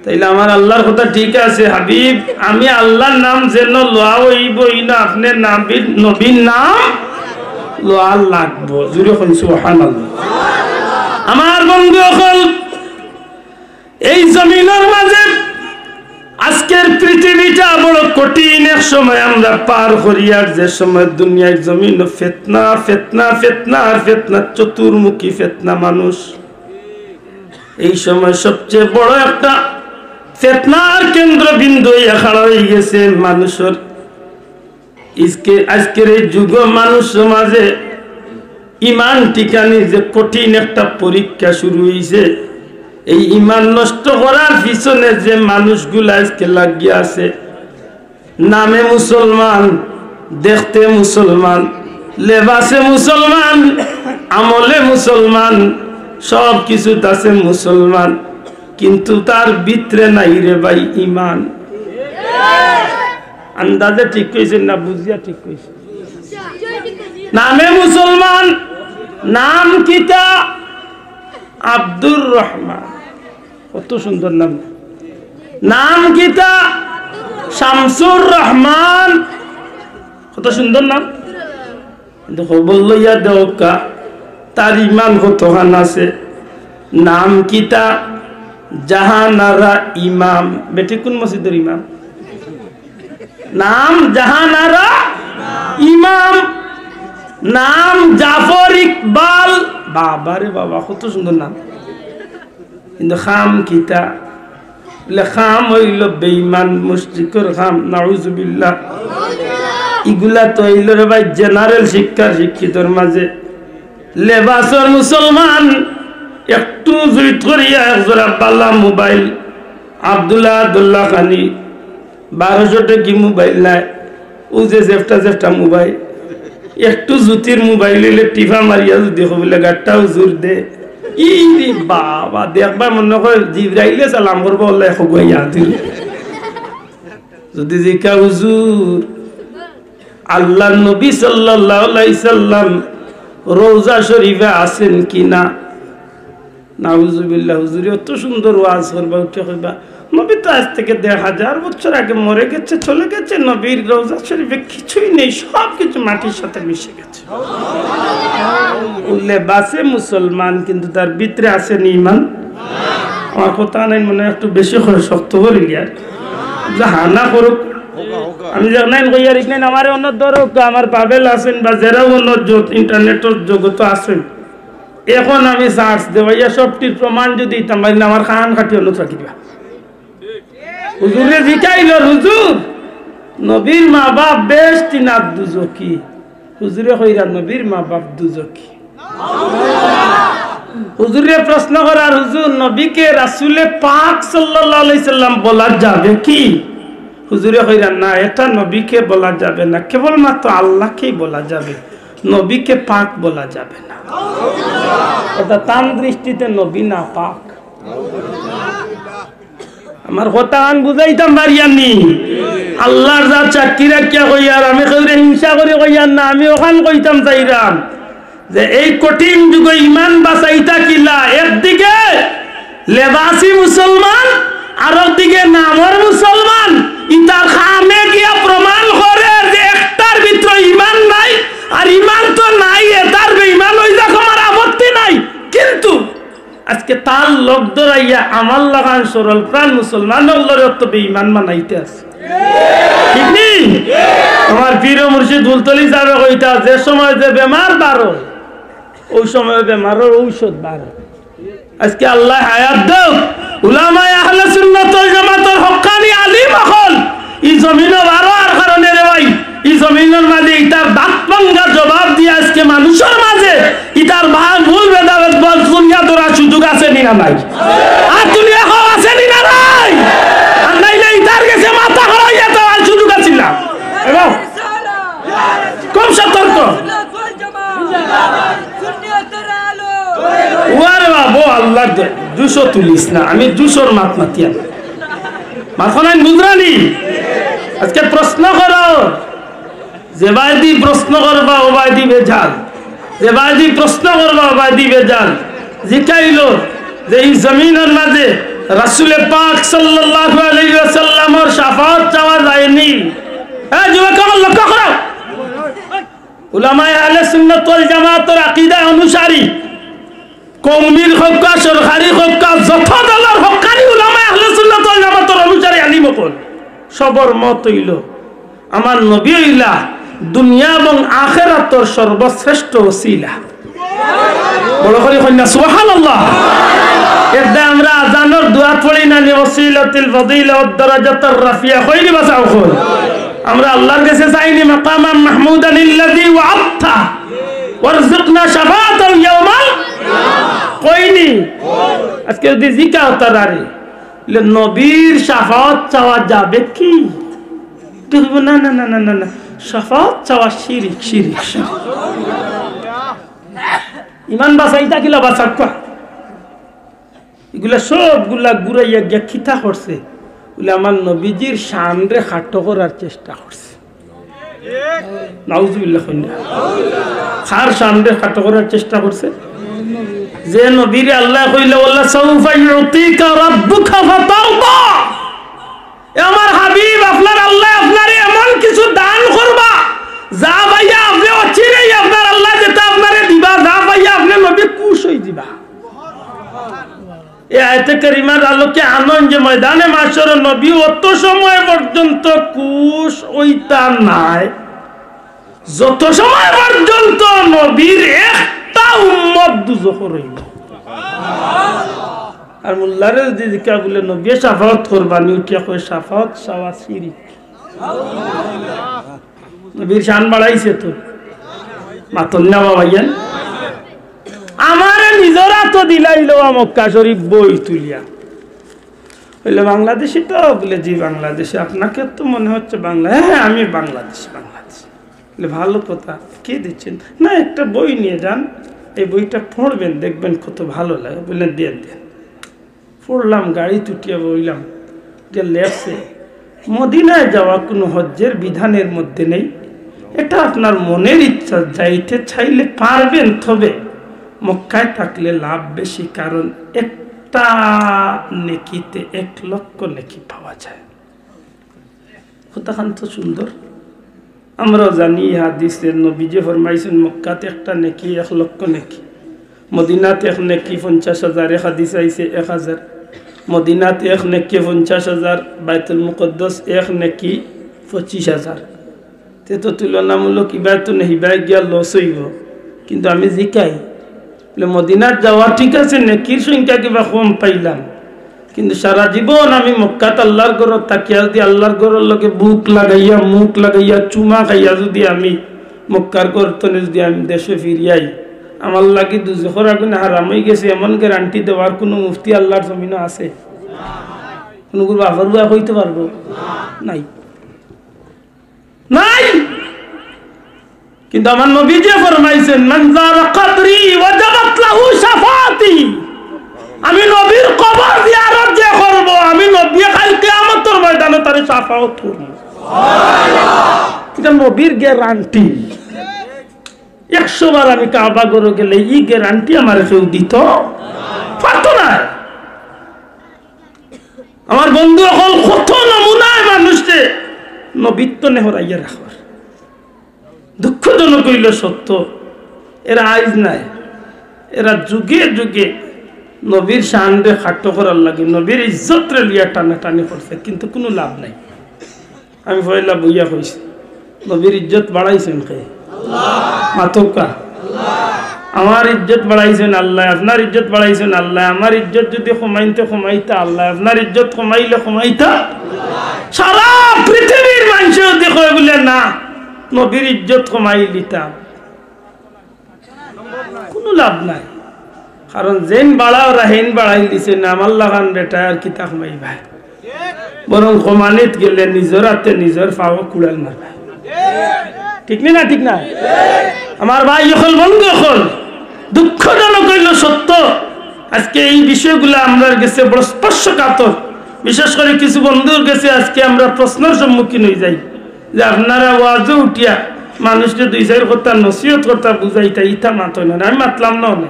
তাইলে আমার আল্লার কথা ঠিক আছে, হাবিব, আমি আল্লার নাম যেন লওয়া অইবো, ইনো আপনে নাবির, নবীর নাম লওয়া লাগবো। জুরে কইন সুবহানাল্লাহ। আমার বন্ধু অকল, এই জমিনর মাঝে আজকের পৃথিবীটা বড় কঠিন এক সময় আমরা পার করিয়ার, যে সময় দুনিয়ার জমিন ফেতনা, ফেতনা, ফেতনা আর ফেতনা, চতুর্মুখী ফেতনা মানুষ। এই সময় সবচেয়ে বড় একটা ফেতনার কেন্দ্রবিন্দু অইয়া খাড়া অইগেছে মানুষর। ইজকে-, আজকের এই যুগ মানুষ সমাজে ইমান টিকানি যে কঠিন একটা পরীক্ষা শুরু অইছে, এই ইমান নষ্ট করার পিছনে যে মানুষগুলা আজকে লাগিয়া আছে, নামে মুসলমান, দেখতে মুসলমান, লেবাসে মুসলমান, আমলে মুসলমান, সব কিছুত আছে মুসলমান, কিন্তু তার ভিতরে নাই রে ভাই ইমান। আন্দাজে ঠিক কইছেন না বুঝিয়া ঠিক কইছেন? নামে মুসলমান, নাম কিতা? আব্দুর রহমান। কত সুন্দর নাম। নাম কিতা? শামসুর রহমান। কত সুন্দর নাম। কিন্তু খবর লইয়া দেউক্কা, তার ইমান কতখান আছে। নাম কিতা? জাহানারা ইমাম। বেটি কোন মসজিদর ইমাম? নাম জাহানারা ইমাম। নাম জাফর ইকবাল। বাবা রে বাবা, কত সুন্দর নাম। কিন্তু কাম কিতা? বুলে, কাম অইলো বেইমান মুশরিকর কাম, নাউজুবিল্লাহ। ইগুলা তো অইলো রে ভাই জেনারেল শিক্ষার শিক্ষিতর মাঝে। লেবাসর মুসলমান, একটু জুইত করিয়া এক জোড়া বালা মোবাইল, আব্দুল্লাহ আব্দুল্লাহ খানি, বারোশো টেকি মোবাইল নায়, অউ যে জেফটা জেফটা মোবাইল, একটু জুতির মোবাইল অইলে টিপা মারিয়া যদি কবিলে গাট্টা হুজুর দে, ই রে বাবা, দেখবা মনে কয় জিব্রাইলে সালাম করবো, আল্লাহ হগুয়াই আতিল। যদি জিকা হুজুর, আল্লাহর নবী সাল্লাল্লাহু আলাইহি সাল্লাম রওজা শরীফে আছেন কি না? নাউজুবিল্লাহ, হুজুরে অত সুন্দর ওয়াজ করবা, উঠে কইবা, "নবী তো আজ থেকে দেড় হাজার বছর আগে মরে গেছে, চলে গেছে, নবীর রওজা শরীফে কিছুই নেই, সব কিছু মাটির সাথে মিশে গেছে।" ও লেবাসে মুসলমান, কিন্তু তার ভিতরে আছে নি ইমান। আমার কথা নাই মনে হয় একটু বেশি করে শক্ত করি লিয়ার। যে হানা করুক, আমি যে নাই কইয়ার, ইকনাইন আমারে অন্য ধরুক, আমার পাবেল আছেন বা যারা অন্য জগৎ, ইন্টারনেটর জগত আছেন, এখন আমি সার্চ দেওয়াইয়া সবটির প্রমাণ যদি দিতাম পারি না, আমার কান কাটি অন্য রাখি দিবা। হুজুরে জিকাইল, "হুজুর, নবীর মা বাপ বেহেশতি না দুজখি?" হুজুরে কইরা, "নবীর মা বাপ দুজখি।" হুজুরে প্রশ্ন করার, "হুজুর, নবীকে রাসূলে পাক সাল্লাল্লাহু আলাইহি সাল্লাম বলা যাবে কি?" হুজুরে কইরা, "না, এটা নবীকে বলা যাবে না, কেবলমাত্র আল্লাহকেই বলা যাবে, নবীকে পাক বলা যাবে না।" অর্থাৎ তান দৃষ্টিতে নবী না পাক। আমার কথা আন বুঝাইতাম পারিয়ার নি? আল্লাহর জাত সাক্ষী রাখিয়া কইয়ার, আমি কেউরে হিংসা করি কইয়ার না, আমি অখান কইতাম চাইরাম যে এই কঠিন যুগে ইমান বাঁচাইতা কিলা, একদিকে লেবাসি মুসলমান, আরক দিকে নামর মুসলমান, ইতার কামে গিয়া প্রমাণ করে যে একটার ভিতরে ইমান নাই, আর ইমান তো নাই, এটার বেইমান অই যাক, আমার আপত্তি নাই, কিন্তু আজকে তার লগ ধরাইয়া আমার লাখান সরল প্রাণ মুসলমান অকলরে অত বেঈমান বানাইতা আছে। ঠিক নি? আমার পীর ও মুর্শিদ ফুলতলি সাহেবে কইতা, যে সময় যে বেমার বারো, অউ সময় বেমারর ঔষধ বারো। আজকে আল্লায় হায়াত দেউক, উলামায়ে আহলে সুন্নাত ওয়াল জামাতর হক্কানি আলিম অকল ই জমিনো বারো আর কারণে রে ভাই, ই জমিনর মাঝে ইতার দাঁত ভাঙ্গা জবাব দিয়া আজকে মানুষর মাঝে ইতার ভা-, ভুল ভেদাভেদ বল তুলিয়া ধরার সুযোগ আছে নি না নাই? আর তুলিয়া কও আছে নি না নাই? আর নাইলে ইতার গেছে মাথা হরাইয়া দেওয়ার সুযোগ আছিল না। এবং খুব সতর্ক। ওয়ারে বাবো, আল্লাহর দোহাই, দুশো তুলিস না, আমি দুশোর মাত মাতিয়াম। মাথা নাই বুঝরানি। আজকে প্রশ্ন করো, যে বায়দি প্রশ্ন করবা, ও বায়দি বেজাল। যে বায়দি প্রশ্ন করবা, ও বায়দি বেজাল। জিকাইলো যে ই জমিনর মাঝে রাসূলে পাক সাল্লাল্লাহু আলাইহি ওয়াসাল্লামর শাফাআত চাওয়া যায়নি। হ্যাঁ, যুবক অকল লক্ষ্য করো। উলামায়ে আহলে সুন্নাত ওয়াল জামাতর আকীদা অনুসারী, কওমির হক্কা, সরকারি হক্কা, যত দলর হক্কানি উলামায়ে আহলে সুন্নাত ওয়াল জামাতর অনুসারী আলিম অকল, সবর মত অইলো, আমার নবী অইলা দুনিয়া এবং আখেরাতর সর্বশ্রেষ্ঠ ওসিলা। বড় করি কইন না, সুবহানাল্লাহ। এরদায় আমরা আজানর দোয়াত পড়ি না নি, ওসিলাতিল ফাদিলা ওয়াদ দারাজাতার রাফিয়া, কইনি বাসা অকল। আমরা আল্লাহর গেছে চাইনি, মাকামান মাহমুদান আল্লাযী ওয়াআদতা, ওয়ারযুকনা শাফাআতাহু ইয়াওমাল, কইনি। আজকে যদি জিকাও তারারে, বলে, নবীর শাফাআত চাওয়া যাবে কি? তুই বলবি, "না, না, না, না, না, না, শাফাআত চাওয়া শিরিক, শিরিক, শিরিক।" ইমান বাঁচাইতা কিলা বাঁচাক্কা? ইগুলা সবগুলা ঘুরাইয়া গিয়া কিতা করছে? বলে, আমার নবীজির শানরে খাটো করার চেষ্টা করছে। নাউজুবিল্লাহ কইন না। কার শানরে খাটো করার চেষ্টা করছে? যে নবীরে আল্লায় কইলা, "ওয়ালা সাউফা ইউতিকা রাব্বুকা ফাতারদা।" এ আমার হাবিব, আপনার আল্লায় আপনারে এমন কিছু দান করবা, যা পাইয়া আপনে অচিরেই আপনার আল্লায় যেটা আপনারে দিবা, যা পাইয়া আপনে নবী খুশ অইযিবা। এই আয়াতে কারিমার আলোকে আনইন যে ময়দানে মাশরো নবী অত সময় পর্যন্ত খুশ অইতা নায়, যত সময় পর্যন্ত নবীর একটা উম্মত দুজখো রইবো। আর মোল্লারে যদি জিকা বলে, "নবীয়ে শাফাআত করবা নি?" উঠিয়া কয়, "শাফাআত চাওয়া শিরিক।" নবীর শান বাড়াইছে তো। মাতইন না বাবা, ইয়ান। আমারে নিজর আতো দিলাইলো মক্কা শরীফ বই তুলিয়া। বলে, "বাংলাদেশি তো?" বলে, "জি, বাংলাদেশি। আপনাকে তো মনে হচ্ছে বাংলা।" "হ্যাঁ, হ্যাঁ, আমি বাংলাদেশি, বাংলাদেশি।" বলে, "ভালো কথা, কি দিচ্ছেন?" "না, একটা বই নিয়ে যান, এই বইটা পড়বেন, দেখবেন কত ভালো লাগে।" বললেন, "দেন, দেন।" পড়লাম, গাড়িত উঠিয়া বইলাম, যে লেখছে, "মদিনায় যাওয়া কোনো হজ্জের বিধানের মধ্যে নেই, এটা আপনার মনের ইচ্ছা, যাইতে চাইলে পারবেন, তবে মক্কায় থাকলে লাভ বেশি, কারণ একটা নেকিতে এক লক্ষ নেকি পাওয়া যায়।" কথাখান তো সুন্দর। আমরাও জানি এই হাদিসের নবীজি ফরমাইছেন, "মক্কাত একটা নেকি এক লক্ষ নেকি, মদিনাত এক নেকি পঞ্চাশ হাজার।" এক হাদিস আইছে এক হাজার। মদিনাত এক নেকি পঞ্চাশ হাজার, বায়তুল মুকদ্দস এক নেকি পঁচিশ হাজার। তে তো তুলনামূলক ইবায় তো নেই, ইবায় গিয়া লস অইবো। কিন্তু আমি জিকাই, বলে, মদিনাত যাওয়া ঠিক আছে, নেকির সংখ্যা কিবা কম পাইলাম, কিন্তু সারা জীবন আমি মক্কাত আল্লাহর ঘরো থাকিয়া যদি আল্লাহর ঘরর লগে বুক লাগাইয়া, মুখ লাগাইয়া, চুমা খাইয়া যদি আমি মক্কার ঘর তনে যদি আমি দেশো ফিরিয়াই, আমার লাগি দুজখর আগুন হারাম অইগেছে, এমন গ্যারান্টি দেওয়ার কুনু মুফতি আল্লাহর জমিনো আছে? কুনু গুরু বাফর বুয়া কইতে পারবো? নাই। নাই। কিন্তু আমার নবীজি ফরমাইছেন, "মান যারা কবরি ওয়াজাবাত লাহু শাফাআতি।" আমি নবীর কবর জিয়ারত যে করবো, আমি নবী কাল কিয়ামতর ময়দানো তারে শাফাআত করবো। এটা নবীর গ্যারান্টি। একশো বার আমি কাবা ঘরো গেলে ই গ্যারান্টি আমারে কেউ দিতো পারতো না। আমার বন্ধু অকল, কত নমুনায় মানুষরে নবীর তনে হরাইয়া রাখর। দুঃখজনক অইলো সত্য, এরা আইজ নাই, এরা যুগে যুগে নবীর শানরে খাটো করার লাগি, নবীর ইজ্জতরে লইয়া টানাটানি করছে, কিন্তু কুনু লাভ নাই। আমি পয়লা বইয়া কইছি, নবীর ইজ্জত বাড়াইছইন কে? মাতউক্কা। আমার ইজ্জত বাড়াইছইন আল্লায়, আপনার ইজ্জত বাড়াইছইন আল্লায়। আমার ইজ্জত যুদি কমাইতে কমাইতা আল্লায়, আপনার ইজ্জত কমাইলে কমাইতা। সারা পৃথিবীর মানষে যুদি কয় বুলে না, নবীর ইজ্জত কমাইলিতাম, কুনু লাভ নাই। কারণ যেইন বাড়াওরা হেইন বাড়াইলিছে না, আমার লাখান বেটায় আর কিতা কমাইবা? বরং কমানিত গেলে নিজর আতে নিজর পাও কুড়াল মারবা। ঠিক নি না? ঠিক না? আমার ভাই অকল, বন্ধু অকল, দুঃখজনক অইলো সত্য, আজকে এই বিষয়গুলা আমরার গেছে বড় স্পর্শকাতর। বিশেষ করি কিছু বন্ধুর গেছে আজকে আমরা প্রশ্নর সম্মুখীন অইযাই যে আপনারা ওয়াজো উঠিয়া মানুষরে দুই চাইর কথা নসিহত করতা, বুঝাইতা, ইতা মাতইন না। আমি মাতলাম না অনে।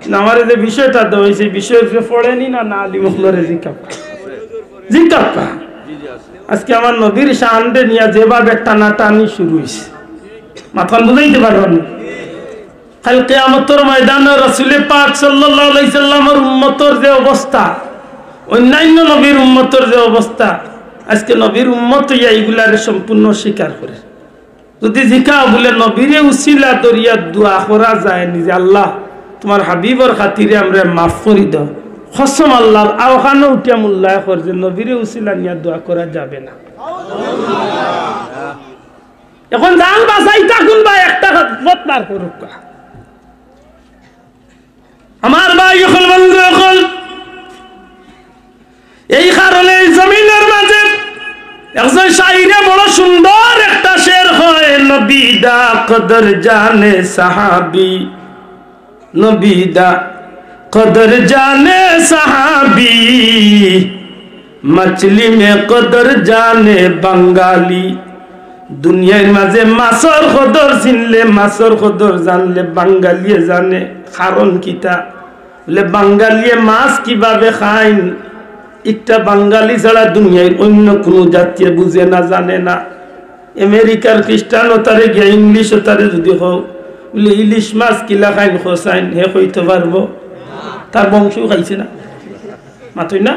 কিন্তু আমারে যে বিষয়টা দেওয়া অইছে, এই বিষয়র উপরে পড়েনি না, না আলিম অকলরে জিকাউক্কা। জিকাউক্কা। আজকে আমার নবীর শানরে নিয়া যেভাবে টানাটানি শুরু অইছে, মাতখান বুঝাইতে পারলাম না। কাইল কিয়ামতর ময়দানো রাসুলে পাক সাল্লাল্লাহু আলাইহি সাল্লামর উম্মতর যে অবস্থা, অইন্যাইন্য নবীর উম্মতর যে অবস্থা, আজকে নবীর উম্মত অইয়া ইগুলারে সম্পূর্ণ অস্বীকার করে। যুদি জিকাও বুলে, নবীরে উছিলা ধরিয়া দোয়া করা যায়নি যে, "আল্লাহ, তুমার হাবিবর খাতিরে আমরারে মাফ করি দেও।" কসম আল্লাহর, অখানো উঠিয়া মোল্লায় কর যে নবীরে উছিলা নিয়া দোয়া করা যাবে না। অখন জান বাচাইতা কুনবা, একটা পথ বার করউক্কা। আমার ভাই অকল, বন্ধু অকল, এই কারণে এই জমিনর মাঝে একজন শাইরে বড় সুন্দর একটা শের কয়, "নবী দা কদর জানে সাহাবী, নবী দা কদর জানে সাহাবী, মছলি মে কদর জানে বাঙালি।" দুনিয়ার মাঝে মাছর কদর চিনলে, মাছর কদর জানলে বাঙালিয়ে জানে। কারণ কিতা? বুলে, বাঙালিয়ে মাছ কিভাবে খাইন, ইটা বাঙালি ছাড়া দুনিয়ার অইন্য কুনু জাতিয়ে বুঝে না, জানে না। আমেরিকার খ্রিস্টান অতারে গিয়া ইংলিশ অতারে যুদি কও, বুলে, "ইলিশ মাছ কিলা খাইন কছাইন?" হে কইতো পারবো? তার বংশও খাইছে না। মাতইন না?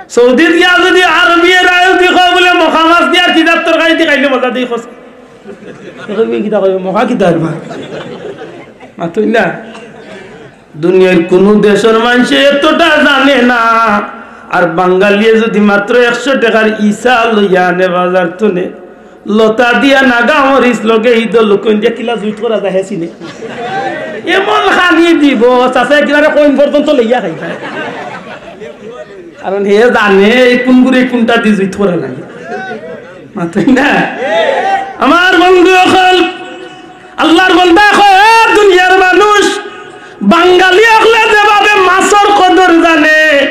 সৌদিত গিয়া যুদি আরবিয়ে রায় যুদি কও বুলে, "মখা মাছ দিয়া কিতা তরকারি দি খাইলে মজা দেই কছ।" হে কইবো, "কিতা কইবো, মখা কিতা আরবা?" মাতইন না? দুনিয়ার কুনু দেশর মানষে এতটা জানে না। আর বাঙালিয়ে যুদি মাত্র একশো টেকার ইছা লইয়া আনে বাজার তনে, লতা দিয়া নাগা মরিচ লগে ইদর লুকইন দিয়া কিলা জুইত করা যায় হে চিনে। এমন খানি দিবো, চাচায় কিলারে কইন পর্যন্ত লইয়া খাইবা। কারণ হে জানে এই কুনগুরে কুনটা দি জুইত করা লাগে। মাতইন না? আমার বন্ধু অকল, আল্লাহর বান্দা কয়, "এ দুনিয়ার মানুষ, বাঙালি অকলে যেভাবে মাছর কদর জানে,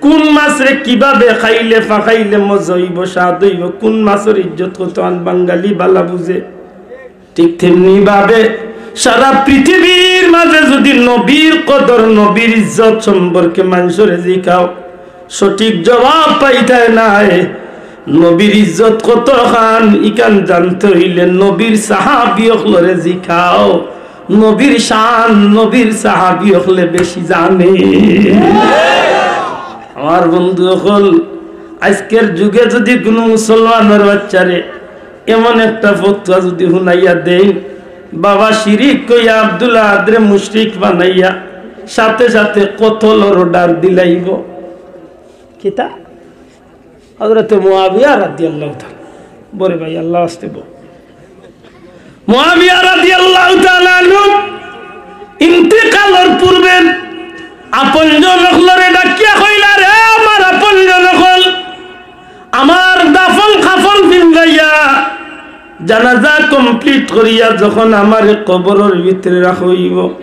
কুন মাছরে কিভাবে খাইলে, ফাকাইলে মজা অইবো, স্বাদ অইবো, কুন মাছর ইজ্জত কতখান বাঙালি ভালা বুঝে, ঠিক তেমনি ভাবে সারা পৃথিবীর মাঝে যুদি নবীর কদর, নবীর ইজ্জত সম্পর্কে মানষরে জিকাও, সঠিক জবাব পাইতায় নায়।" নবীর ইজ্জত কতখান, ইখান জানতে অইলে নবীর সাহাবী অকলরে জিকাও। নবীর শান নবীর সাহাবী অকলে বেশি জানে। আমার বন্ধু অকল, আইজকের যুগে যুদি কুনু মুসলমানর বাইচ্চারে এমন একটা ফতুয়া যুদি হুনাইয়া দেইন, বাবা শিরিক কইয়া আব্দুল আহাদরে মুশরিক বানাইয়া সাথে সাথে কতলর order দিলাইবো। কিতা? হযরতে মুয়াবিয়া রাদিয়াল্লাহু তাআলা, বড় ভাই, আল্লাহ আস্তে বল। মুয়াবিয়া রাদিয়াল্লাহু তাআলা আনহু ইন্তেকালর পূর্বে আপনজন অকলরে ডাকিয়া কইলা, "রে আমার আপনজন অকল, আমার দাফন কাফন পিন্দাইয়া, জানাজা complete করিয়া যখন আমারে কবরর ভিতরে রাখা অইবো,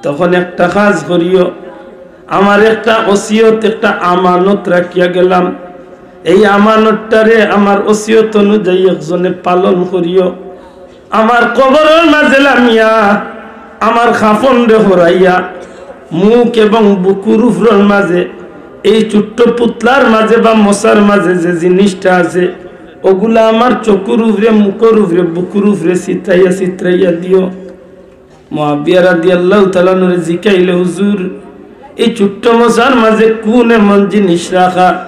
তখন একটা কাজ করিও, আমার একটা ওসিয়ত, একটা আমানত রাখিয়া গেলাম, এই আমানতটারে আমার ওসিয়ত অনুযায়ী একজনে পালন করিও। আমার কবরর মাঝে লামিয়া, আমার কাফনরে হরাইয়া, মুখ এবং বুকুর উপরর মাঝে এই ছোট্ট পুতলার মাঝে বা মশার মাঝে যে জিনিসটা আছে, ওগুলা আমার চকুর উপরে, মুখর উপরে, বুকুর উপরে ছিতরাইয়া ছিতরাইয়া দিও।" মুয়াবিয়া রাদিয়াল্লাহু তাআলা আনহুরে জিকাইলে, "হুজুর, এই ছোট্ট মশার মাঝে কোন এমন জিনিস রাখা?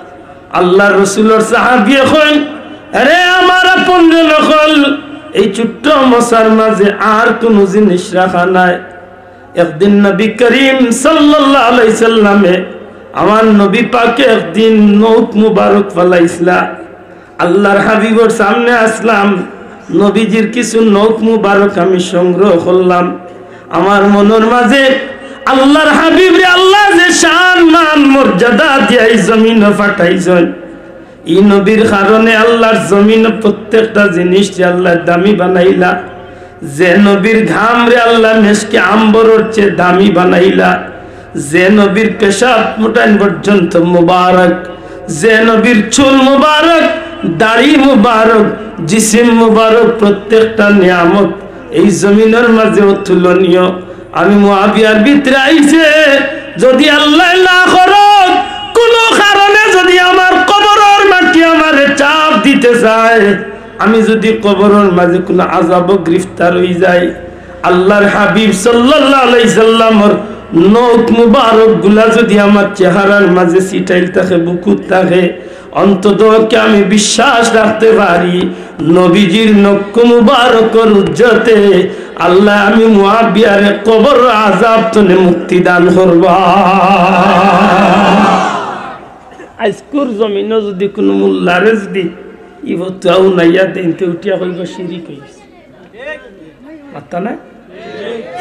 আল্লাহর রসুলর সাহাবিয়ে কইন, "আরে আমার আপনজন অকল, এই ছোট্ট মশার মাঝে আর কোনো জিনিস রাখা নাই।" একদিন নবী করিম সাল্লাল্লাহু আলাইহি সাল্লামে, আমার নবী পাকে একদিন নখ মুবারক ফালাইছলা। আল্লাহর হাবিবর সামনে আসলাম, নবীজির কিছু নখ মুবারক আমি সংগ্রহ করলাম। আমার মনর মাঝে আল্লাহর হাবিবরে আল্লায় যে শান মান মর্যাদা দিয়া এই জমিনো পাঠাইছইন, ই নবীর কারণে আল্লাহর জমিনো প্রত্যেকটা জিনিসরে আল্লায় দামি বানাইলা। যে নবীর ঘামরে আল্লায় মেশকে আম্বরর চেয়ে দামি বানাইলা, যে নবীর পেশাব মুটাইন পর্যন্ত মুবারক, যে নবীর চুল মুবারক, দাড়ি মুবারক, জিসিম মুবারক, প্রত্যেকটা নিয়ামত এই জমিনর মাঝে অতুলনীয়। আমি মুআবিয়ার ভিতরে আইছে, যদি আল্লায় না করউক, কোনো কারণে যদি আমার কবরর মাটি আমারে চাপ দিতে চায়, আমি যদি কবরর মাঝে কোনো আযাবো গ্রেফতার অই যাই, আল্লাহর হাবিব সাল্লাল্লাহু আলাইহি সাল্লামর নখ মুবারক গুলা যদি আমার চেহারার মাঝে ছিটাইল থাকে, বুকুত থাকে, অন্তত পক্ষে আমি বিশ্বাস রাখতে পারি, নবীজির নখ মুবারকর উজ্জতে আল্লায় আমি মুআবিয়ারে কবর আযাব তনে মুক্তি দান করবা। আইজকুর জমিনো যদি কোনো মোল্লারে যদি ই ফতুয়া হুনাইয়া দেইন, তে উঠিয়া কইবো, "শিরিক অই গেছে।" মাত্তা না?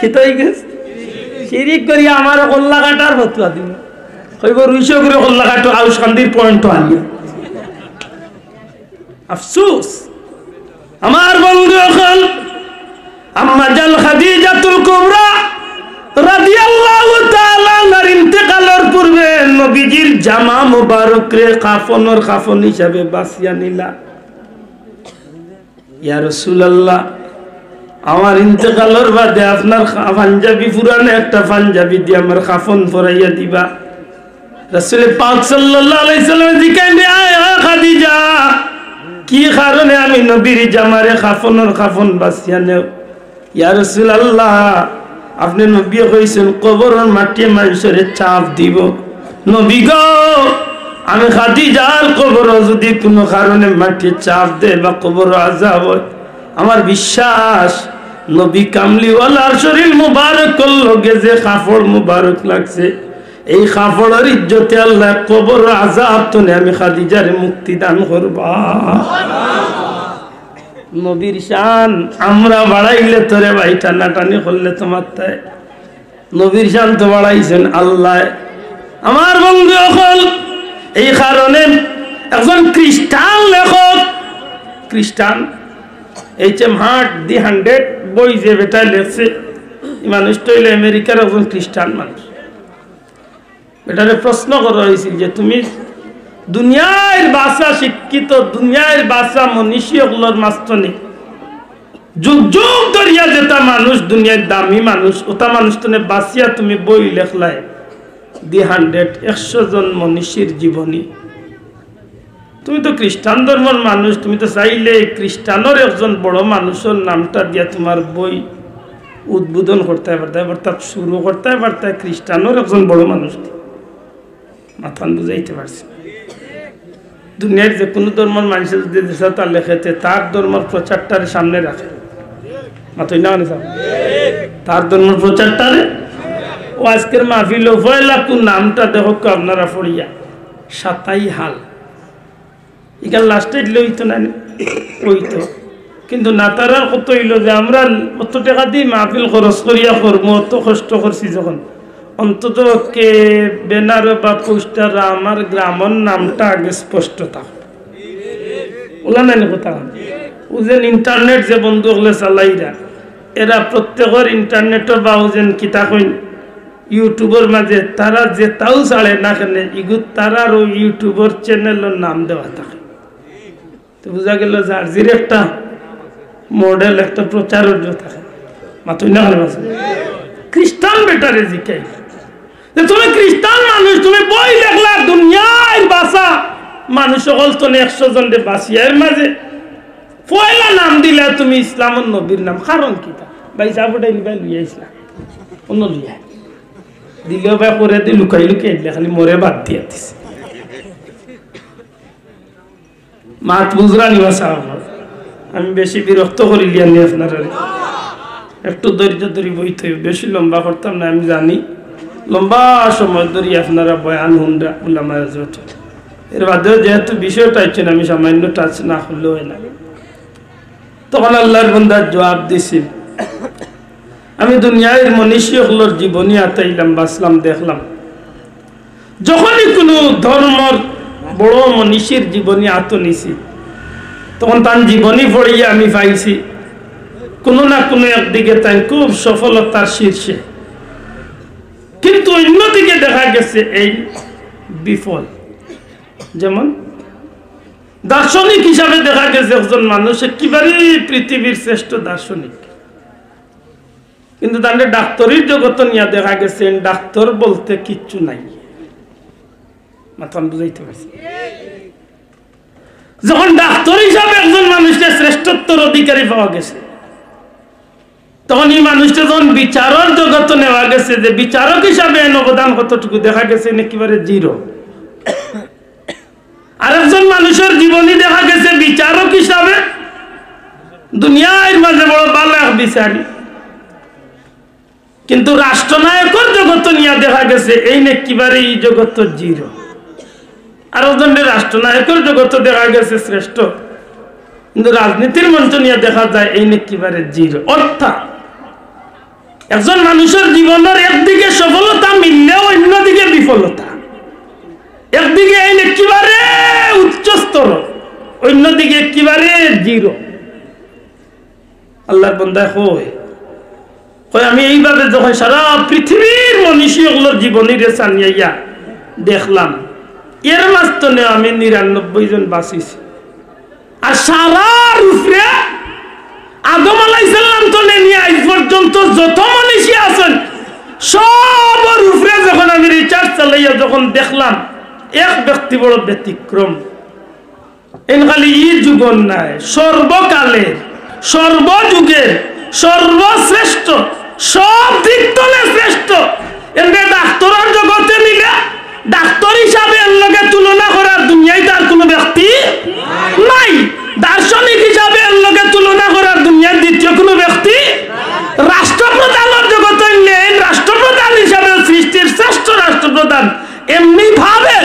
কিতা অই গেছে? শিরিক করি আমারে কল্লা কাটার ফতুয়া দিবো। কইবো, "রুইশো করে কল্লা কাটো, আউশ কান্দির পয়েন্ট আনিয়া।" আফসোস। আমার বন্ধু অকল, আম্মা জান খাদিজাতুল কুবরা রাদিয়াল্লাহু তাআলা আনহার ইন্তেকালর পূর্বে নবীজির জামা মুবারকরে কাফনর কাফন হিসাবে বাছিয়া নিলা। ইয়া রাসূলুল্লাহ, আমার ইন্তেকালর বাদে আপনার খা-, পাঞ্জাবি, পুরানা একটা পাঞ্জাবি দিয়া আমার কাফন পরাইয়া দিবা। রাসূলে পাক সাল্লাল্লাহু আলাইহি সাল্লামে জিকাইন, "আয়, আয় খাদিজা, কি কারণে আমি নবীর জামারে কাফনর কাফন বাছিয়া নেও?" ইয়া রাসূলুল্লাহ, আপনে নবীয়ে কইছইন, কবরর মাটিয়ে মানষরে চাপ দিবো। নবী গো, আমি খাদিজার কবরো যদি কুনু কারণে মাটিয়ে চাপ দেয় বা কবরো আযাব অয়, আমার বিশ্বাস নবী কামলিওয়ালার শরীর মুবারকর লগে যে কাপড় মুবারক লাগছে, এই কাপড়র ইজ্জতে আল্লায় কবরর আযাব তনে আমি খাদিজারে মুক্তি দান করবা। নবীর শান আমরা বাড়াইলে তো রে ভাই, টানাটানি করলে তো মাত্তায়। নবীর শান তো বাড়াইছইন আল্লায়। আমার বন্ধু অকল, এই কারণে একজন খ্রিস্টান লেখক, খ্রিস্টান, H M Hart, the hundred বই যে বেটায় লেখছে, এই মানুষটা অইলো আমেরিকার একজন খ্রিস্টান মানুষ। বেটারে প্রশ্ন করা অইছিল যে, "তুমি দুনিয়ার ভাষা শিক্ষিত, দুনিয়ার ভাষা মনীষী অকলর মাঝখানে যুগ যুগ ধরিয়া যেটা মানুষ, দুনিয়ার দামি মানুষ, ওটা মানুষ তনে বাছিয়া তুমি বই লেখলায়, দি হান্ড্রেড, একশো জন মনীষীর জীবনী।" তুমি তো খ্রিস্টান ধর্মর মানুষ, তুমি তো চাইলে খ্রিস্টানর একজন বড় মানুষর নামটা দিয়া তোমার বই উদ্বোধন করতায় পারতায়, অর্থাৎ শুরু করতায় পারতায় খ্রিস্টানর একজন বড় মানুষ দি। মাতখান বুঝাইতে পারছি? দুনিয়ার যে কোনো ধর্মর মানুষে যদি যেটা তার লেখে, তে তার ধর্মর প্রচারটারে সামনে রাখে। মাতই না মানে সাহেব? তার ধর্মর প্রচারটারে, ও আজকের মাহফিলো পয়লা কোন নামটা দেখউক্কা আপনারা পড়িয়া, সাতাই হাল। ইখান লাস্টে দিলে অইতো না নি? অইতো। কিন্তু নাতারার কথা অইলো যে আমরা অত টেকা দি মাহফিল খরচ করিয়া করমু, অত কষ্ট করছি যখন, অন্তত কে ব্যানার বা পোস্টার আমার গ্রামর নামটা আগে স্পষ্ট থাকতো। ওলা নানি কথা? ও যে ইন্টারনেট যে বন্ধু অকলে চালাইরা, এরা প্রত্যেকর ইন্টারনেটও বা ও যেন কিতা কইন, ইউটিউবর মাঝে তারা যেতাউ ছাড়ে না কেনে, ইগুত তারার ওই ইউটিউবর চ্যানেলর নাম দেওয়া থাকে। তো বুঝা গেল যার জির একটা মডেল, একটা প্রচারর থাকে। মাতই না কেনে বাসে? খ্রিস্টান বেটারে জিকাই যে, "তুমি খ্রিস্টান মানুষ, তুমি বই লেখলা দুনিয়ার ভাষা মানুষ অকল তনে একশো জনরে বাছিয়া, এর মাঝে পয়লা নাম দিলা তুমি ইসলামর নবীর নাম, কারণ কিতা?" ভাই সাহেব ওটাই নিবাই লইয়া ইসলাম, অন্য লইয়া। দিলেও ভাই করে দি লুকাই লুকাই দিলে, খালি মোরে বাদ দিয়া দিছে। মাত বুঝরা নি বা সাব? আমি বেশি বিরক্ত করিলিয়ার নি আপনারারে। একটু ধৈর্য ধরি বইতে অইবো, বেশি লম্বা করতাম না, আমি জানি। লম্বা সময় ধরি আপনারা বয়ান হুনরা, উলামায়ে হজরত। এর বাদেও যেহেতু বিষয়টা আইছে না, আমি সামান্য touch না করলে অয় না। তখন আল্লার বন্দায় জুয়াব দিছিল, আমি দুনিয়ার মনীষী অকলর জীবনী আতাইলাম, বাছলাম, দেখলাম। যখনই কুনু ধর্মর বড় মনীষীর জীবনী আতো নিছি, তখন তান জীবনী পড়িয়া আমি পাইছি, কুনু না কুনু একদিকে তাইন খুব সফলতার শীর্ষে, কিন্তু অন্যদিকে দেখা গেছে এই বিফল। যেমন দার্শনিক হিসাবে দেখা গেছে একজন মানুষ একেবারে পৃথিবীর শ্রেষ্ঠ দার্শনিক, কিন্তু তানরে ডাক্তারির জগতো নিয়া দেখা গেছে ডাক্তার বলতে কিচ্ছু নাই। মাতখান বুঝাইতে পারছি? যখন ডাক্তার হিসাবে একজন মানুষরে শ্রেষ্ঠত্বর অধিকারী পাওয়া গেছে, তখন এই মানুষটা যখন বিচারর জগতো নেওয়া গেছে, যে বিচারক হিসাবে এন অবদান কতটুকু, দেখা গেছে এন একেবারে zero। আরেকজন মানুষর জীবনী দেখা গেছে বিচারক হিসাবে দুনিয়ার মাঝে বড় ভালা এক বিচারী, কিন্তু রাষ্ট্রনায়কর জগতো নিয়া দেখা গেছে এইন একেবারে ই জগতো zero। আরেকজনরে রাষ্ট্রনায়কর জগতো দেখা গেছে শ্রেষ্ঠ, কিন্তু রাজনীতির মঞ্চ নিয়া দেখা যায় এইন একেবারে zero। অর্থাৎ একজন মানুষর জীবনর একদিকে সফলতা মিললেও অন্যদিকে বিফলতা, একদিকে এইন একেবারে উচ্চ স্তর, অন্যদিকে একেবারে zero। আল্লার বন্দায় কয়, কয়, আমি এইভাবে যখন সারা পৃথিবীর মনীষী অকলর জীবনীরে ছানিয়া দেখলাম, এর মাঝ থনে আমি নিরানব্বই জন বাঁচিছি। আর সারার উপরে আদম আলাইহিস সালাম থনে নিয়া আইজ পর্যন্ত যত মনীষী আছেন, সবর উপরে যখন আমি research চালাইয়া যখন দেখলাম, এক ব্যক্তি বড় ব্যতিক্রম। এইন খালি ই যুগর নায়, সর্বকালের, সর্বযুগের সর্বশ্রেষ্ঠ, সব দিক থনে শ্রেষ্ঠ। এনরে ডাক্তারর জগতে নিলে ডাক্তার হিসাবে এর লগে তুলনা করার দুনিয়াত আর কুনু ব্যক্তি নাই। দার্শনিক হিসাবে এর লগে তুলনা করার দুনিয়ার দ্বিতীয় কুনু ব্যক্তি। রাষ্ট্রপ্রধানর জগতে নিলে এইন রাষ্ট্রপ্রধান হিসাবে সৃষ্টির শ্রেষ্ঠ রাষ্ট্রপ্রধান। এমনি ভাবে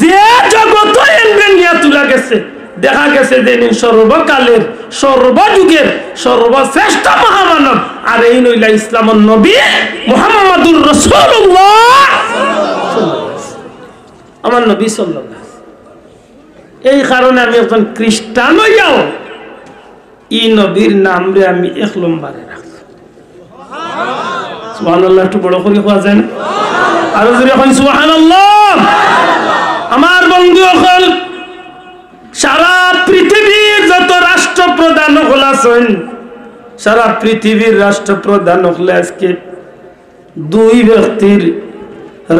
যে জগতো এনরে নিয়া তুলা গেছে, দেখা গেছে যে ইনি সর্বকালের, সর্বযুগের সর্বশ্রেষ্ঠ মহামানব। আর এইন অইলা ইসলামর নবী মুহাম্মাদুর রাসূলুল্লাহ। আমার নবী সাল্লাল্লাহু আলাইহি ওয়াসাল্লাম। এই কারণে আমি একজন খ্রিস্টান অইয়াও ই নবীর নামরে আমি এক নম্বরে রাখছি। সুবহানাল্লাহ, একটু বড় করি কওয়া যায় না? আরো জোরে কইন সুবহানাল্লাহ। আমার বন্ধু অকল, সারা পৃথিবীর যত রাষ্ট্রপ্রধান অকল আছইন, সারা পৃথিবীর রাষ্ট্রপ্রধান অকলে আজকে দুই ব্যক্তির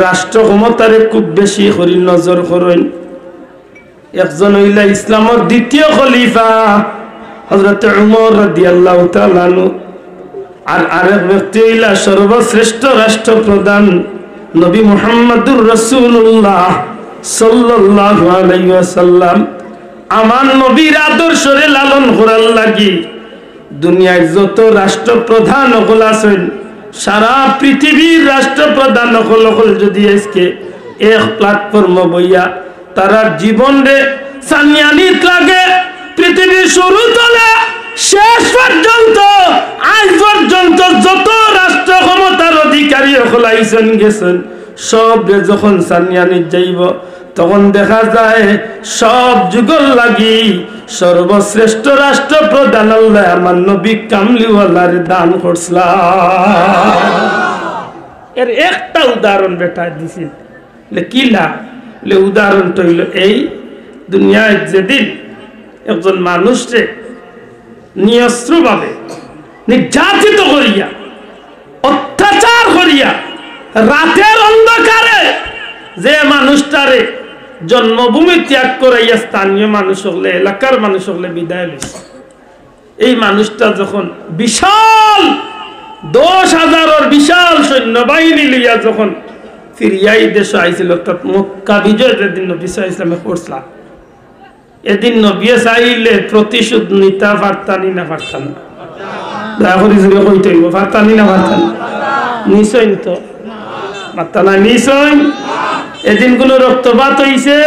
রাষ্ট্র ক্ষমতারে খুব বেশি করি নজর করইন। একজন অইলা ইসলামর দ্বিতীয় খলিফা হযরত উমর রাদিয়াল্লাহু তাআলা আনহু, আর আরেক ব্যক্তি অইলা সর্বশ্রেষ্ঠ রাষ্ট্রপ্রধান নবী মুহাম্মাদুর রাসূলুল্লাহ সাল্লাল্লাহু আলাইহি ওয়াসাল্লাম। আমার নবীর আদর্শরে লালন করার লাগি দুনিয়ার যত রাষ্ট্রপ্রধান অকল আছইন, সারা পৃথিবীর রাষ্ট্রপ্রধান অকল, অকল যদি আজকে এক platform-ও বইয়া তারার জীবনরে ছানিয়া নিত লাগে, পৃথিবীর শুরু থনে শেষ পর্যন্ত, আইজ পর্যন্ত যত রাষ্ট্র ক্ষমতার অধিকারী অকল আইছইন গেছইন, সবরে যখন ছানিয়া নিত যাইবো, তখন দেখা যায় সব যুগর লাগি সর্বশ্রেষ্ঠ রাষ্ট্রপ্রধান আল্লায় আমার নবী কামলিওয়ালারে দান করছলা। এর একটা উদাহরণ বেটায় দিছিল। বলে, "কিলা?" বলে, উদাহরণটা অইলো এই, দুনিয়াত যেদিন একজন মানুষরে নিরস্ত্রভাবে নির্যাতিত করিয়া, অত্যাচার করিয়া, রাতের অন্ধকারে যে মানুষটারে জন্মভূমি ত্যাগ করাইয়া স্থানীয় মানুষ অকলে, এলাকার মানুষ অকলে বিদায় লইছে, এই মানুষটা যখন বিশাল দশ হাজারর বিশাল সৈন্যবাহিনী লইয়া যখন ফিরিয়া ই দেশো আইছিল, অর্থাৎ মক্কা বিজয় যেদিন নবী সাল্লাল্লাহু আলাইহি ওয়াসাল্লামে করছিলা, এদিন নবীয়ে চাইলে প্রতিশোধ নিতা পারতা নি না পারতা না? দয়া করি জোরে কইতে অইবো, পারতা নি না পারতা না? নিছইন তো? পারতা না, নিছইন? এদিন কুনু রক্তপাত অইছে?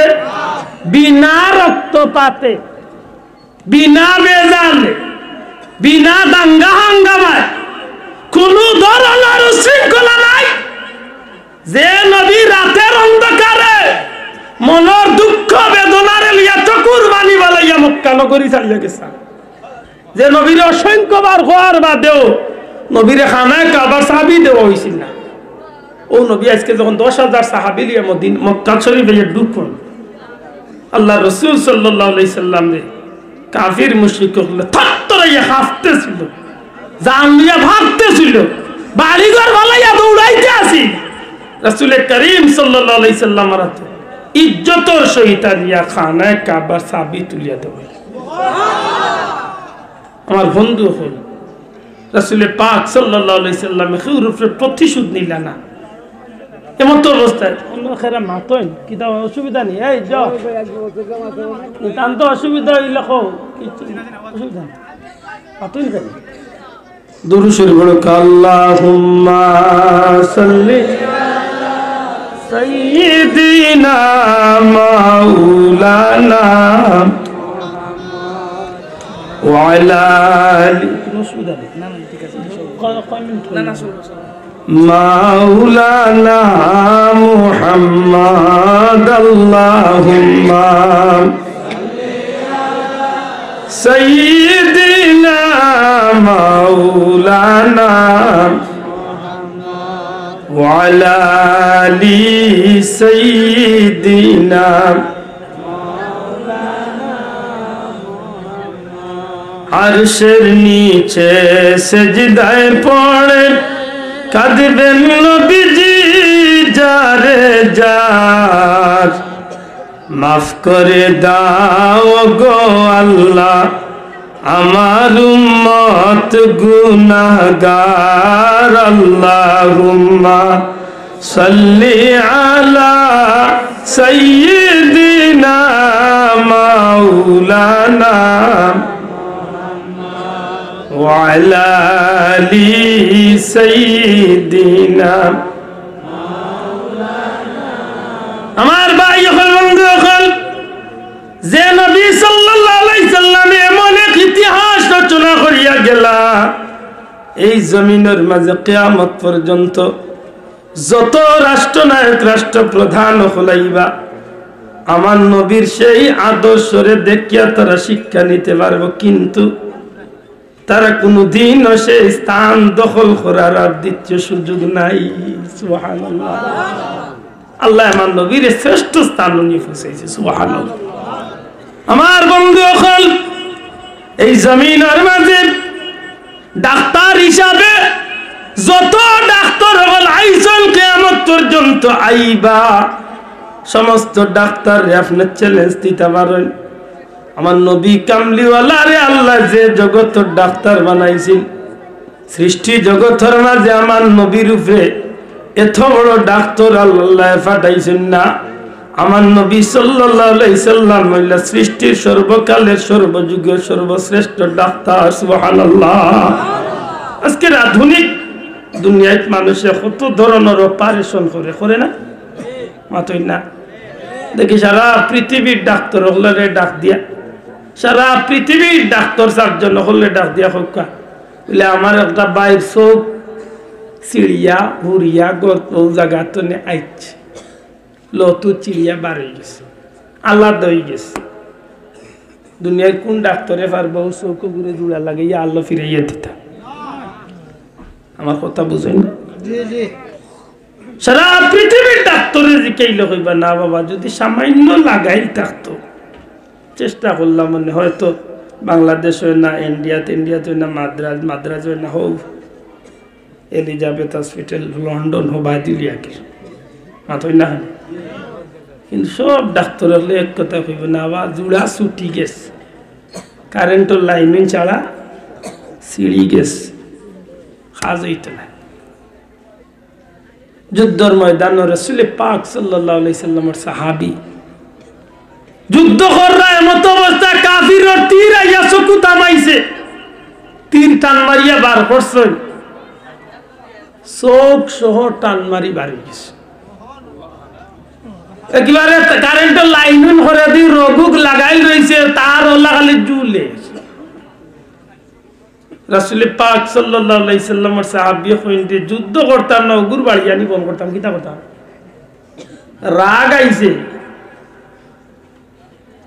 বিনা রক্তপাতে, বিনা ভেজালে, বিনা দাঙ্গা হাঙ্গামায়, কুনু ধরনর উশৃঙ্খলা নাই। যে নবী রাতের অন্ধকারে মনর দুঃখ বেদনারে লইয়া চকুর পানি ফালাইয়া মক্কা নগরী ছাড়িয়া গেছইন, যে নবীরে অসংখ্যবার কওয়ার বাদেও নবীরে খানায়ে কাবার চাবি দেওয়া অইছিল না, অউ নবী আইজকে যখন দশ হাজার সাহাবী লইয়া মদিন-, মক্কা শরীফে ঢুকইন, আল্লার রসুল সাল্লাল্লাহু আলাইহি ওয়াসাল্লামরে কাফির মুশরিক অকলে থরথরাইয়া কাঁপতেছিল, জান লইয়া ভাগতেছিল, বাড়িঘর ফালাইয়া দৌড়াইতে আছিল। রাসূলে করিম সাল্লাল্লাহু আলাইহি ওয়াসাল্লামর আতো ইজ্জতর সহিত আনিয়া খানায়ে কাবার চাবি তুলিয়া দেওয়া অইল। আমার বন্ধু অকল, রাসূলে পাক সাল্লাল্লাহু আলাইহি ওয়াসাল্লামে কেউর উপরে প্রতিশোধ নিলা না। এমন তো অবস্থায় অন্য খেরা মাতইন, কিতা অসুবিধা নাই? এই যাও, তান তো অসুবিধা অইলে কও, কিচ্ছু অসুবিধা নাই। মাতইন কেনে? দুরূদ শরীফ পড়ো, আল্লাহুম্মা সাল্লি সাইয়্যিদিনা মাওলানা ওয়া আলা আলি। কোনো অসুবিধা নেই। না, না, ঠিক আছে। কয়, কয় মিনিট? না, না, চলবে, চলবে। মাওলানা মুহাম্মদ, আল্লাহুম্মা সাইয়্যিদিনা মাওলানা ওয়া আলা আলি সাইয়্যিদিনা। আরশের নিচে সেজদায় পড়ে কাঁদবেন নবীজি যারে যার। মাফ করে দাও গো আল্লাহ, আমার উম্মত গুনাহগার। আল্লাহুম্মা সাল্লি আলা সাইয়্যিদিনা মাওলানা ওয়া আলা আলি সাইয়্যিদিনা। আমার ভাই অকল, বন্ধু অকল, যে নবী সাল্লাল্লাহু আলাইহি সাল্লামে এমন এক ইতিহাস রচনা করিয়া গেলা, এই জমিনর মাঝে কিয়ামত পর্যন্ত যত রাষ্ট্রনায়ক, রাষ্ট্রপ্রধান অকল আইবা, আমার নবীর সেই আদর্শরে দেখিয়া তারা শিক্ষা নিতে পারবো, কিন্তু তারা কুনুদিনও সেই স্থান দখল করার আর দ্বিতীয় সুযোগ নাই। সুবহানাল্লাহ। আল্লায় আমার নবীরে শ্রেষ্ঠ স্থান নিয়া পৌঁছাইছে। সুবহানাল্লাহ। আমার বন্ধু অকল, এই জমিনর মাঝে ডাক্তার হিসাবে যত ডাক্তার অকল আইছইন, কিয়ামত পর্যন্ত আইবা, সমস্ত ডাক্তাররে আপনে challenge দিতা পারইন। আমার নবী কামলিওয়ালারে আল্লায় যে জগতর ডাক্তার বানাইছিল, সৃষ্টি জগতর মাঝে আমার নবীর উপরে এত বড় ডাক্তার আল্লায় পাঠাইছইন না। আমার নবী সাল্লাল্লাহু আলাইহি সাল্লাম অইলা সৃষ্টির সর্বকালের সর্বযুগের সর্বশ্রেষ্ঠ ডাক্তার। সুবহানাল্লাহ। আজকের আধুনিক দুনিয়াত মানুষে কত ধরনর operation করে, করে না? মাতইন না। দেখি সারা পৃথিবীর ডাক্তার অকলরে ডাক দিয়া, সারা পৃথিবীর ডাক্তার surgeon অকলরে ডাক দিয়া কউক্কা, বুলে, আমার একটা ভাইর চউখ ছিড়িয়া, হুড়িয়া, গত জাগা তনে আইছে, লতু ছিড়িয়া বার অইগেছে, আলাদা অইগেছে। দুনিয়ার কুন ডাক্তারে পারবা অউ চউখো ঘুরে জুড়া লাগাইয়া আলো ফিরাইয়া দিতা? আমার কথা বুঝইন না? সারা পৃথিবীর ডাক্তারে জিকাইলে কইবা, না বাবা, যদি সামান্য লাগাইল থাকতো, চেষ্টা করলাম, মানে হয়তো বাংলাদেশ অয় না, ইন্ডিয়াত, ইন্ডিয়াত অয় না, মাদ্রাজ, মাদ্রাজ অয় না, হউ এলিজাবেথ হসপিটাল, লন্ডন, হউ বায়দি লিয়া গেল। মাতইন না কেনে? কিন্তু সব ডাক্তার অকলে এক কথা কইবা, না বাবা, জুড়া ছুটি গেছে, কারেন্টর লাইন ছাড়া ছিড়ি গেছে, কাজ অইতো না। যুদ্ধর ময়দানো রাসূলে পাক সাল্লাল্লাহু আলাইহি সাল্লামর সাহাবী যুদ্ধ কররা, এমত অবস্থা কাফিরর তীর আইয়া চকুত হামাইছে, তীর টান মারিয়া বার করছইন, চউখ সহ টান মারি বার অইগেছে। একেবারে কারেন্টর লাইন উইন করি দি রগুক লাগাইল রইছে, তার অলা খালি জুলে। রাসূলে পাক সাল্লাল্লাহু আলাইহি সাল্লামর সাহাবীয়ে কইন যে, "যুদ্ধ করতাম না, অগুর বাড়িয়ানি বন্ধ করতাম, কিতা করতাম?" রাগ আইছে,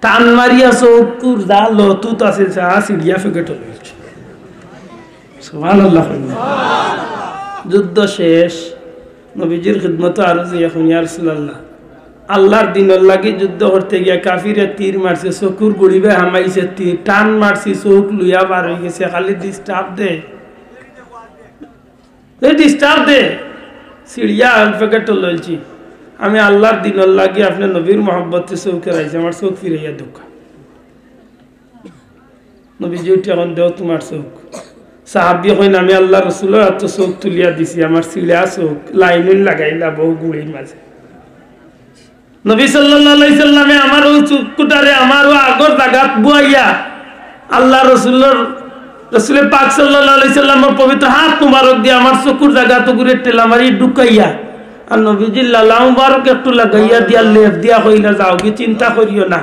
টান মারিয়া চউখর যা লতুত আছিল, চা ছিড়িয়া ফেকেট অইছে। সুবহানাল্লাহ। যুদ্ধ শেষ, নবীজির খিদমতো আরজ ইয়া কইন, "ইয়া রাসূলাল্লাহ, আল্লাহর দিনর লাগি যুদ্ধ করতে গিয়া কাফিরে তীর মারছে, চকুর গুড়িবায় হামাইছে তীর, টান মারছি, চউখ লইয়া বার অইগেছে, খালি disturb দে, এই disturb দে।" ছিড়িয়া ফেকেট অইছে। "আমি আল্লাহর দিনর লাগি আপনে নবীর মহব্বতে চউখ এরাইছি, আমার চউখ ফিরাইয়া দেউক্কা।" নবীজি উঠিয়া কইন, "দেও তুমার চউখ।" সাহাবীয়ে কইন, "আমি আল্লাহর রাসূলর আতো চউখ তুলিয়া দিছি, আমার ছিড়া চউখ, লাইন উইন লাগাইলা বউ গুড়ির মাঝে।" নবী সাল্লাল্লাহু আলাইহি সাল্লামে আমার অউ চউখটারে আমার অউ আগর জাগাত বওয়াইয়া, আল্লাহর রাসূলর, রাসূলে পাক সাল্লাল্লাহু আলাইহি সাল্লামর পবিত্র হাত মুবারক দিয়া আমার চকুর জাগাত অগুরে ঠেলা মারি ঢুকাইয়া, আর নবীজির লালা মুবারক একটু লাগাইয়া দিয়া লেপ দিয়া কইলা, "যাওগি, চিন্তা করিও না।"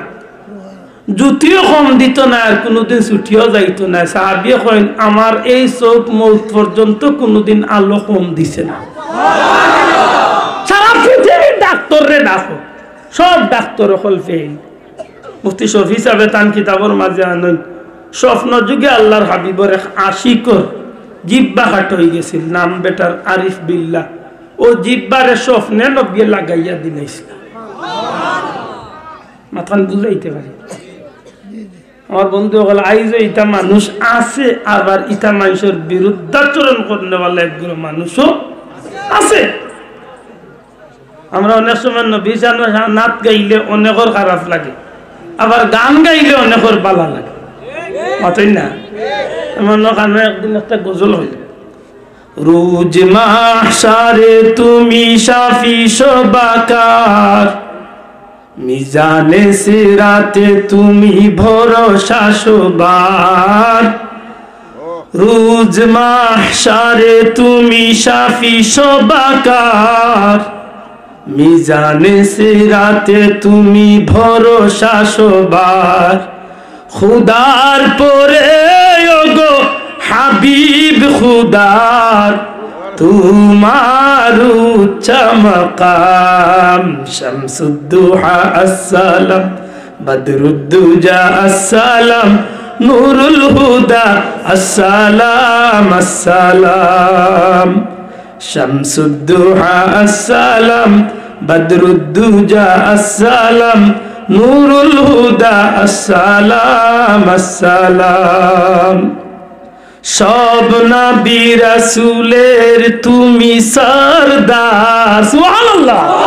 জুতিও কম দিত নায়, আর কুনুদিন ছুটিও যাইত নায়। সাহাবীয়ে কইন, "আমার এই চউখ মউত পর্যন্ত কুনুদিন আলো কম দিছে না।" সারা পৃথিবীর ডাক্তররে ডাকো, সব ডাক্তর অকল ফেইল। মুফতি শফি সাহেবে তান কিতাবর মাঝে আনইন, স্বপ্ন যুগে আল্লাহর হাবিবর এক আশিকর জিব্বা কাটা অইগেছিল, নাম বেটার আরিফ বিল্লাহ। অউ জিব্বারে স্বপ্নে নবীয়ে লাগাইয়া দিলাইছিলা। মাতখান বুঝাইতে পারি। আমার বন্ধু অকল, আইজও ইতা মানুষ আছে, আবার ইতা মানষর বিরুদ্ধাচরণ করনেওয়ালা একগুলো মানুষও আছে। আমরা অনেক সময় নবী শান নাত গাইলে অনেকর খারাপ লাগে, আবার গান গাইলে অনেকর ভালা লাগে। মাতইন না? এমন কানো একদিন একটা গজল অইল, রোজ মাহশারে তুমি শাফি সবাকার, মিজানে সিরাতে তুমি ভরসা সবার। রোজ মাহশারে তুমি শাফি সবাকার, মিজানে সিরাতে তুমি ভরসা সবার। খুদার পরে ওগো হাবিব খুদার, তুমার উচ্চ মাকাম। শামসুদ্দুহা আসসালাম, বদরুদ্দুজা আসসালাম, নুরুল হুদা আসসালাম, আসসালাম। শামসুদ্দুহা আসসালাম, বদরুদ্দুজা আসসালাম, নুরুল হুদা আসসালাম, আসসালাম। সব নবী রাসূলের তুমি সরদার। সুবহানাল্লাহ।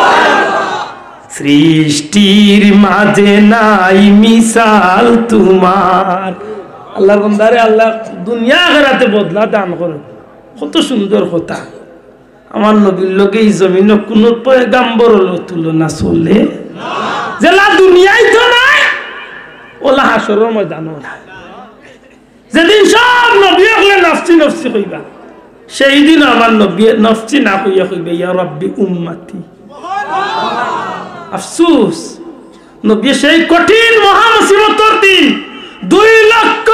সৃষ্টির মাঝে নাই মিসাল তুমার। আল্লাহর বন্দারে আল্লাহ দুনিয়া আখেরাতে বদলা দান করো। কত সুন্দর কথা। আমার নবীর লগে ই জমিনো কুনু পয়গাম্বরর তুলনা চলে? যেলা দুনিয়াত তো নাই, অলা হাশরর ময়দানো নাই। যেদিন সব নবী অকলে নফসি নফসি কইবা, সেই দিন আমার নবী নফসি না কইয়া কইবা, "ইয়া রাব্বি উম্মতি।" আফসুস, নবী সেই কঠিন মহা মুসিবতর দিন দুই লক্ষ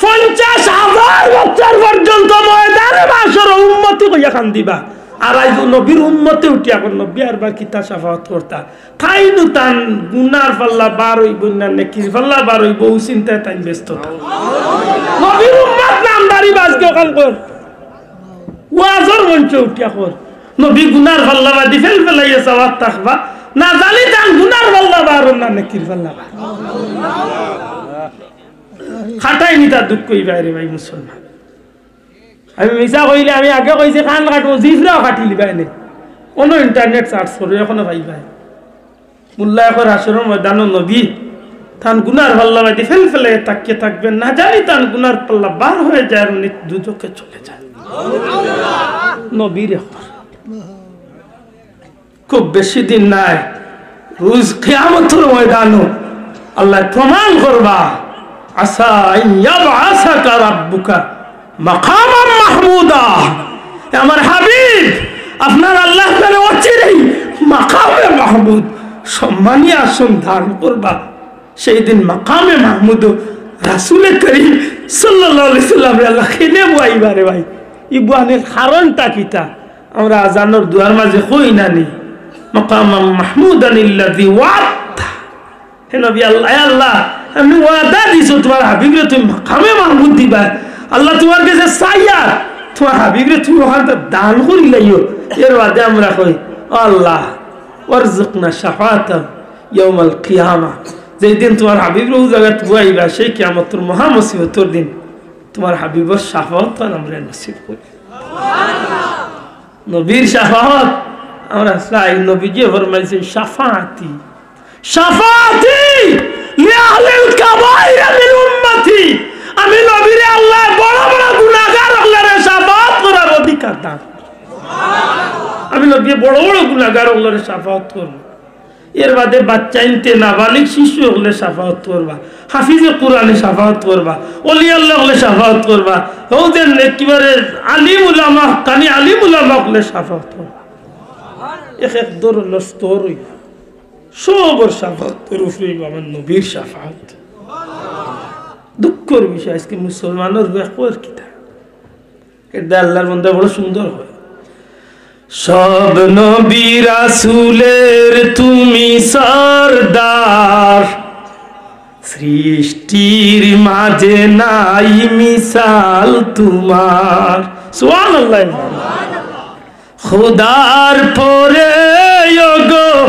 পঞ্চাশ হাজার বছর পর্যন্ত ময়দানে মাশরো উম্মতি কইয়া কান্দিবা। আর আইজ নবীর উম্মতে উঠিয়া কর, নবী আরবার কিতা শাফাআত করতা? তাইনও তান গুনার পাল্লা বার অইবো না নেকির পাল্লা বার অইবো, অউ চিন্তায় তাইন ব্যস্ত থাকবা। নবীর উম্মত নামদারি বাজকে ওখান কর। ওয়াজর মঞ্চে উঠিয়া কর, নবী গুনার পাল্লা বাদি ফেল ফেলাইয়া চাওয়াত থাকবা, না জানি তান গুনার পাল্লা বার না নেকির পাল্লা বার। খাটাই নিতা দুঃখ অইবা রে ভাই মুসলমান। আমি মিছা কইলে আমি আগে কইছি কান কাটমু, জিভরাও কাটিলিবায় নে। অনো internet search করো, অখনো পাইবায়। মুল্লায় কর হাশরর ময়দানো নবী তান গুনার পাল্লা বাদি ফেল ফেলে তাকিয়ে থাকবেন, না জানি তান গুনার পাল্লা বার হয়ে যায় আর উনি দুজকে চলে যান। নবীর এখন খুব বেশি দিন নাই, রুজ কিয়ামতর ময়দানো আল্লায় প্রমাণ করবা, আসা আন ইয়াবআসাকা রাব্বুকা মাকামান মাহমুদা। এ আমার হাবিব, আপনার আল্লাহ আপনারে অচিরেই মাকামে মাহমুদ, সম্মানী আসন দান করবা। সেই দিন মাকামে মাহমুদ রাসূলে করিম সাল্লাল্লাহু আলাইহি সাল্লামরে আল্লায় কেনে বওয়াইবা রে ভাই? ই বওয়ানির কারণটা কিতা? আমরা আজানর দোয়ার মাঝে কই না নি, মাকামান মাহমুদান আল্লাযী ওয়াআদতা। হে নবী, আল্লাহ, হে আল্লাহ, আপনে ওয়াদা দিছো তুমার হাবিবরে তুমি মাকামে মাহমুদ দিবা। আল্লাহ তুমার গেছে চাইয়ার, তুমার হাবিবরে তুমি অখানতা দান করিলাইও। এর বাদে আমরা কই, ও আল্লাহ, ওয়ারজুকনা শাফাআতাহু ইয়াউমাল কিয়ামা। যেই দিন তুমার হাবিবরে অউ জাগাত বওয়াইবা, সেই কিয়ামতর মহা মুসিবতর দিন তুমার হাবিবর শাফাআত আমরারে নসিব করি। নবীর শাফাআত আমরা চাই। নবীজিয়ে ফরমাইছইন, "শাফাআতি, শাফাআতি লিআহলিল কাবাইরি মিন উম্মতি।" আমি নবীরে আল্লায় বড় বড় গুনাগার অকলরে শাফাআত করার অধিকার দান। আমি নবীয়ে বড় বড় গুনাগার অকলরে শাফাআত করমু। এর বাদে বাচ্চাইন্তে, নাবালিগ শিশু অকলে শাফাআত করবা, হাফিজে কুরআনে শাফাআত করবা, অলি আল্লাহ অকলে শাফাআত করবা, অউ যে একেবারে আলিম উলামা, হক্কানি আলিম উলামা অকলে শাফাআত করবা। এক এক ধরনর স্তর অইবা, সবর শাফাআতর উপরে অইবা আমার নবীর শাফাআত। দুঃখর বিষয়, আইজকে মুসলমানর বেকর কিতা? এটা আল্লাহর বন্দা বড় সুন্দর হয়। সব নবী রাসূলের তুমি সরদার, সৃষ্টির মাঝে নাই মিসাল তুমার। সুবহানাল্লাহ। খুদার পরে ওগো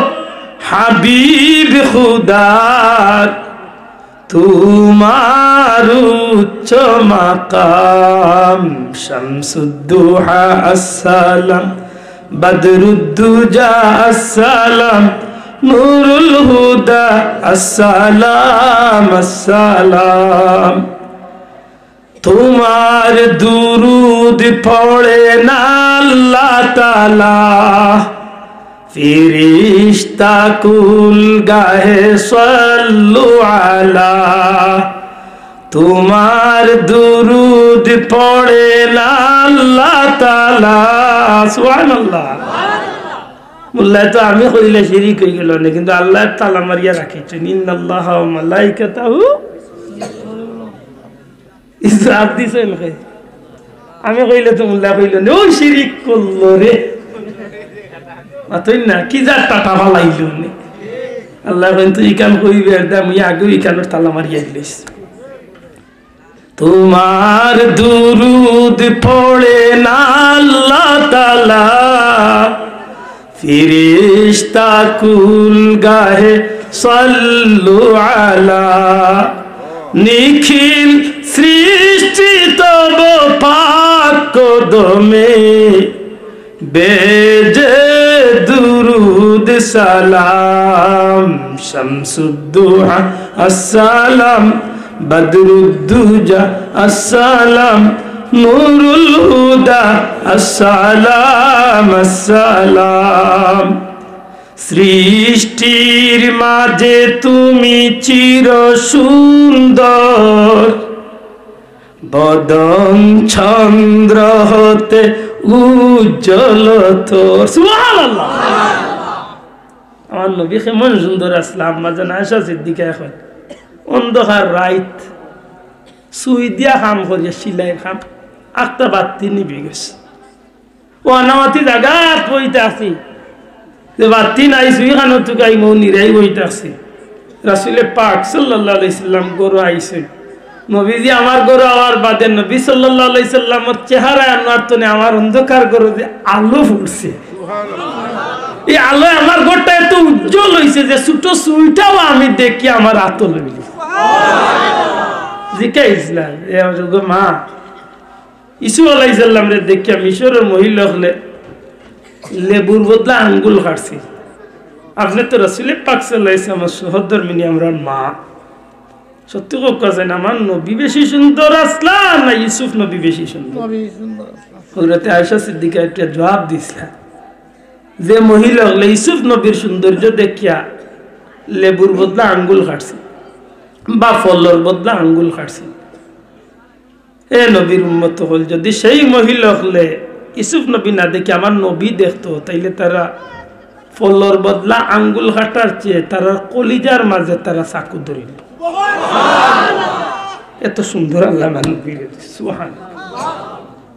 হাবিব খুদার, তুমার উচ্চ মাকাম। শামসুদ্দুহা আসসালাম, বদরুদ্দুজা আসসালাম, নুরুল হুদা আসসালাম, আসসালাম। তুমার দুরুদ পড়ে না আল্লাহ তাআলা, ফিরিশতা কুল গাহে সাল্লু আলা। তুমার দুরুদ পড়ে না আল্লাহ তাআলা। সুবহানাল্লাহ। মোল্লায় তো আমি কইলে শিরিক অইগেলো নে, কিন্তু আল্লায় তালা মারিয়া রাখিছইন, ইন্নাল্লাহা ওয়া মালাইকাতাহু। ইজাত দিছইন কে? আমি কইলে তো মোল্লায় কইলো নে, "অউ শিরিক করলো রে।" মাতইন না, কি জাত টাটা ফালাইলো নে। আল্লায় কইন, "তুই ইখান কইবে, এর দায় মুই আগেউ ইখানর তালা মারিয়া দিলাইছি।" তুমার দুরুদ পড়ে না আল্লাহ তাআলা, ফিরিশতা কুল গাহে সাল্লু আলা। নিখিল সৃষ্টি তব পাক কদমে, বেজে দুরুদ সালাম। শামসুদ্দুহা আসসালাম, বদরুদ্দুজা আসসালাম, নুরুল হুদা আসসালাম, আসসালাম। সৃষ্টির মাঝে তুমি চির সুন্দর, বদন চন্দ্র হতে উজ্জ্বল তোর। সুবহানাল্লাহ। আমার নবী কেমন সুন্দর আছলা, আম্মাজান আয়েশা সিদ্দিকায় কইন, অন্ধকার রাইত, সুই দিয়া কাম করিয়া, সিলাইর কাম, একটা বাত্তি নিবি গেছে। অউ আনামাতি জাগাত বই থাকছি, যে বাত্তি নাই, সুইখানো তুকাই মৌ নিরাই বই থাকছি। রাসূলে পাক সাল্লাল্লাহু আলাইহি সাল্লাম ঘরো আইছইন। নবীজি আমার ঘরো আওয়ার বাদে নবী সাল্লাল্লাহু আলাইহি সাল্লামর চেহারায় আনোয়ার তনে আমার অন্ধকার ঘরো যে আলো ফুটছে, ই আলোয় আমার ঘরটা এত উজ্জ্বল অইছে যে ছোট সুইটাও আমি দেখি আমার আতো লইলি। জিকাইছলা, এ আমার গো মা, ইউসুফ আলাইহিস সালামরে দেখিয়া মিশরর মহিলা অকলে লেবুর বদলা আঙ্গুল কাটছিল। আপনে তো রাসূলে পাক সাল্লাল্লাহু আলাইহি ওয়াসাল্লামর সহধর্মিণী, আমরার মা। সত্যি কউক্কা চাইন, আমার নবী বেশি সুন্দর আছলা না ইউসুফ নবী বেশি সুন্দর? নবী সুন্দর আছলা। হযরতে আয়েশা সিদ্দিকা একটা জুয়াব দিছলা। যে মহিলা অকলে ইউসুফ নবীর সৌন্দর্য দেখিয়া লেবুর বদলা আঙ্গুল কাটছে বা ফলর বদলা আঙ্গুল কাটছে, এ নবীর উম্মত অকল, যদি সেই মহিলা অকলে ইউসুফ নবী না দেখে আমার নবী দেখতো, তাইলে তারা ফলর বদলা আঙ্গুল কাটার চেয়ে তারার কলিজার মাঝে তারা চাকু ধরিল। এত সুন্দর আল্লাহ আমার নবীরে দিছে, সুবহান।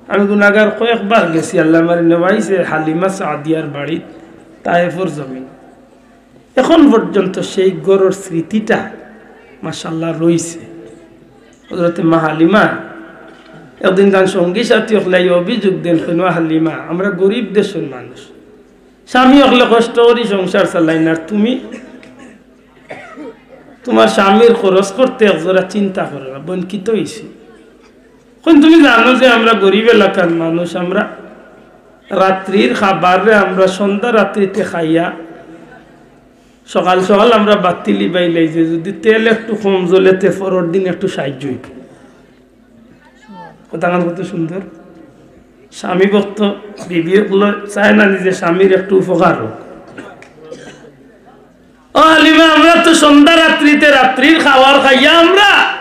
আমি গুনাগার, কয়েকবার গেছি, আল্লাহ আমারে নেওয়াইছে হালিমা সাদিয়ার বাড়িত, তায়েফর জমিন। এখন পর্যন্ত সেই ঘরর স্মৃতিটা মাশাআল্লাহ রইছে। হযরতে মা হালিমা একদিন তান সঙ্গী সাথী অকলে অভিযোগ দেন, "কইন, হালিমা, আমরা গরিব দেশর মানুষ, স্বামী অকলে কষ্ট করি সংসার চালাইন, আর তুমি তুমার স্বামীর খরচ করতে একজরা চিন্তা করো না, বইন কিতা অইছে?" কইন, "তুমি জানো যে আমরা গরিব এলাকার মানুষ, আমরা রাত্রির খাবাররে আমরা সন্ধ্যা রাত্রিতে খাইয়া সকাল সকাল আমরা বাতি লিবাইলাই যে যদি তেল একটু কম জ্বলে তে পরর দিন একটু সাহায্য অইতো।" কথাখান কত সুন্দর। স্বামী ভক্ত বিবি অকল চায় না নিজে স্বামীর একটু উপকার হোক। "ও হালিমা, আমরা তো সন্ধ্যা রাত্রিতে রাত্রির খাবার খাইয়া আমরা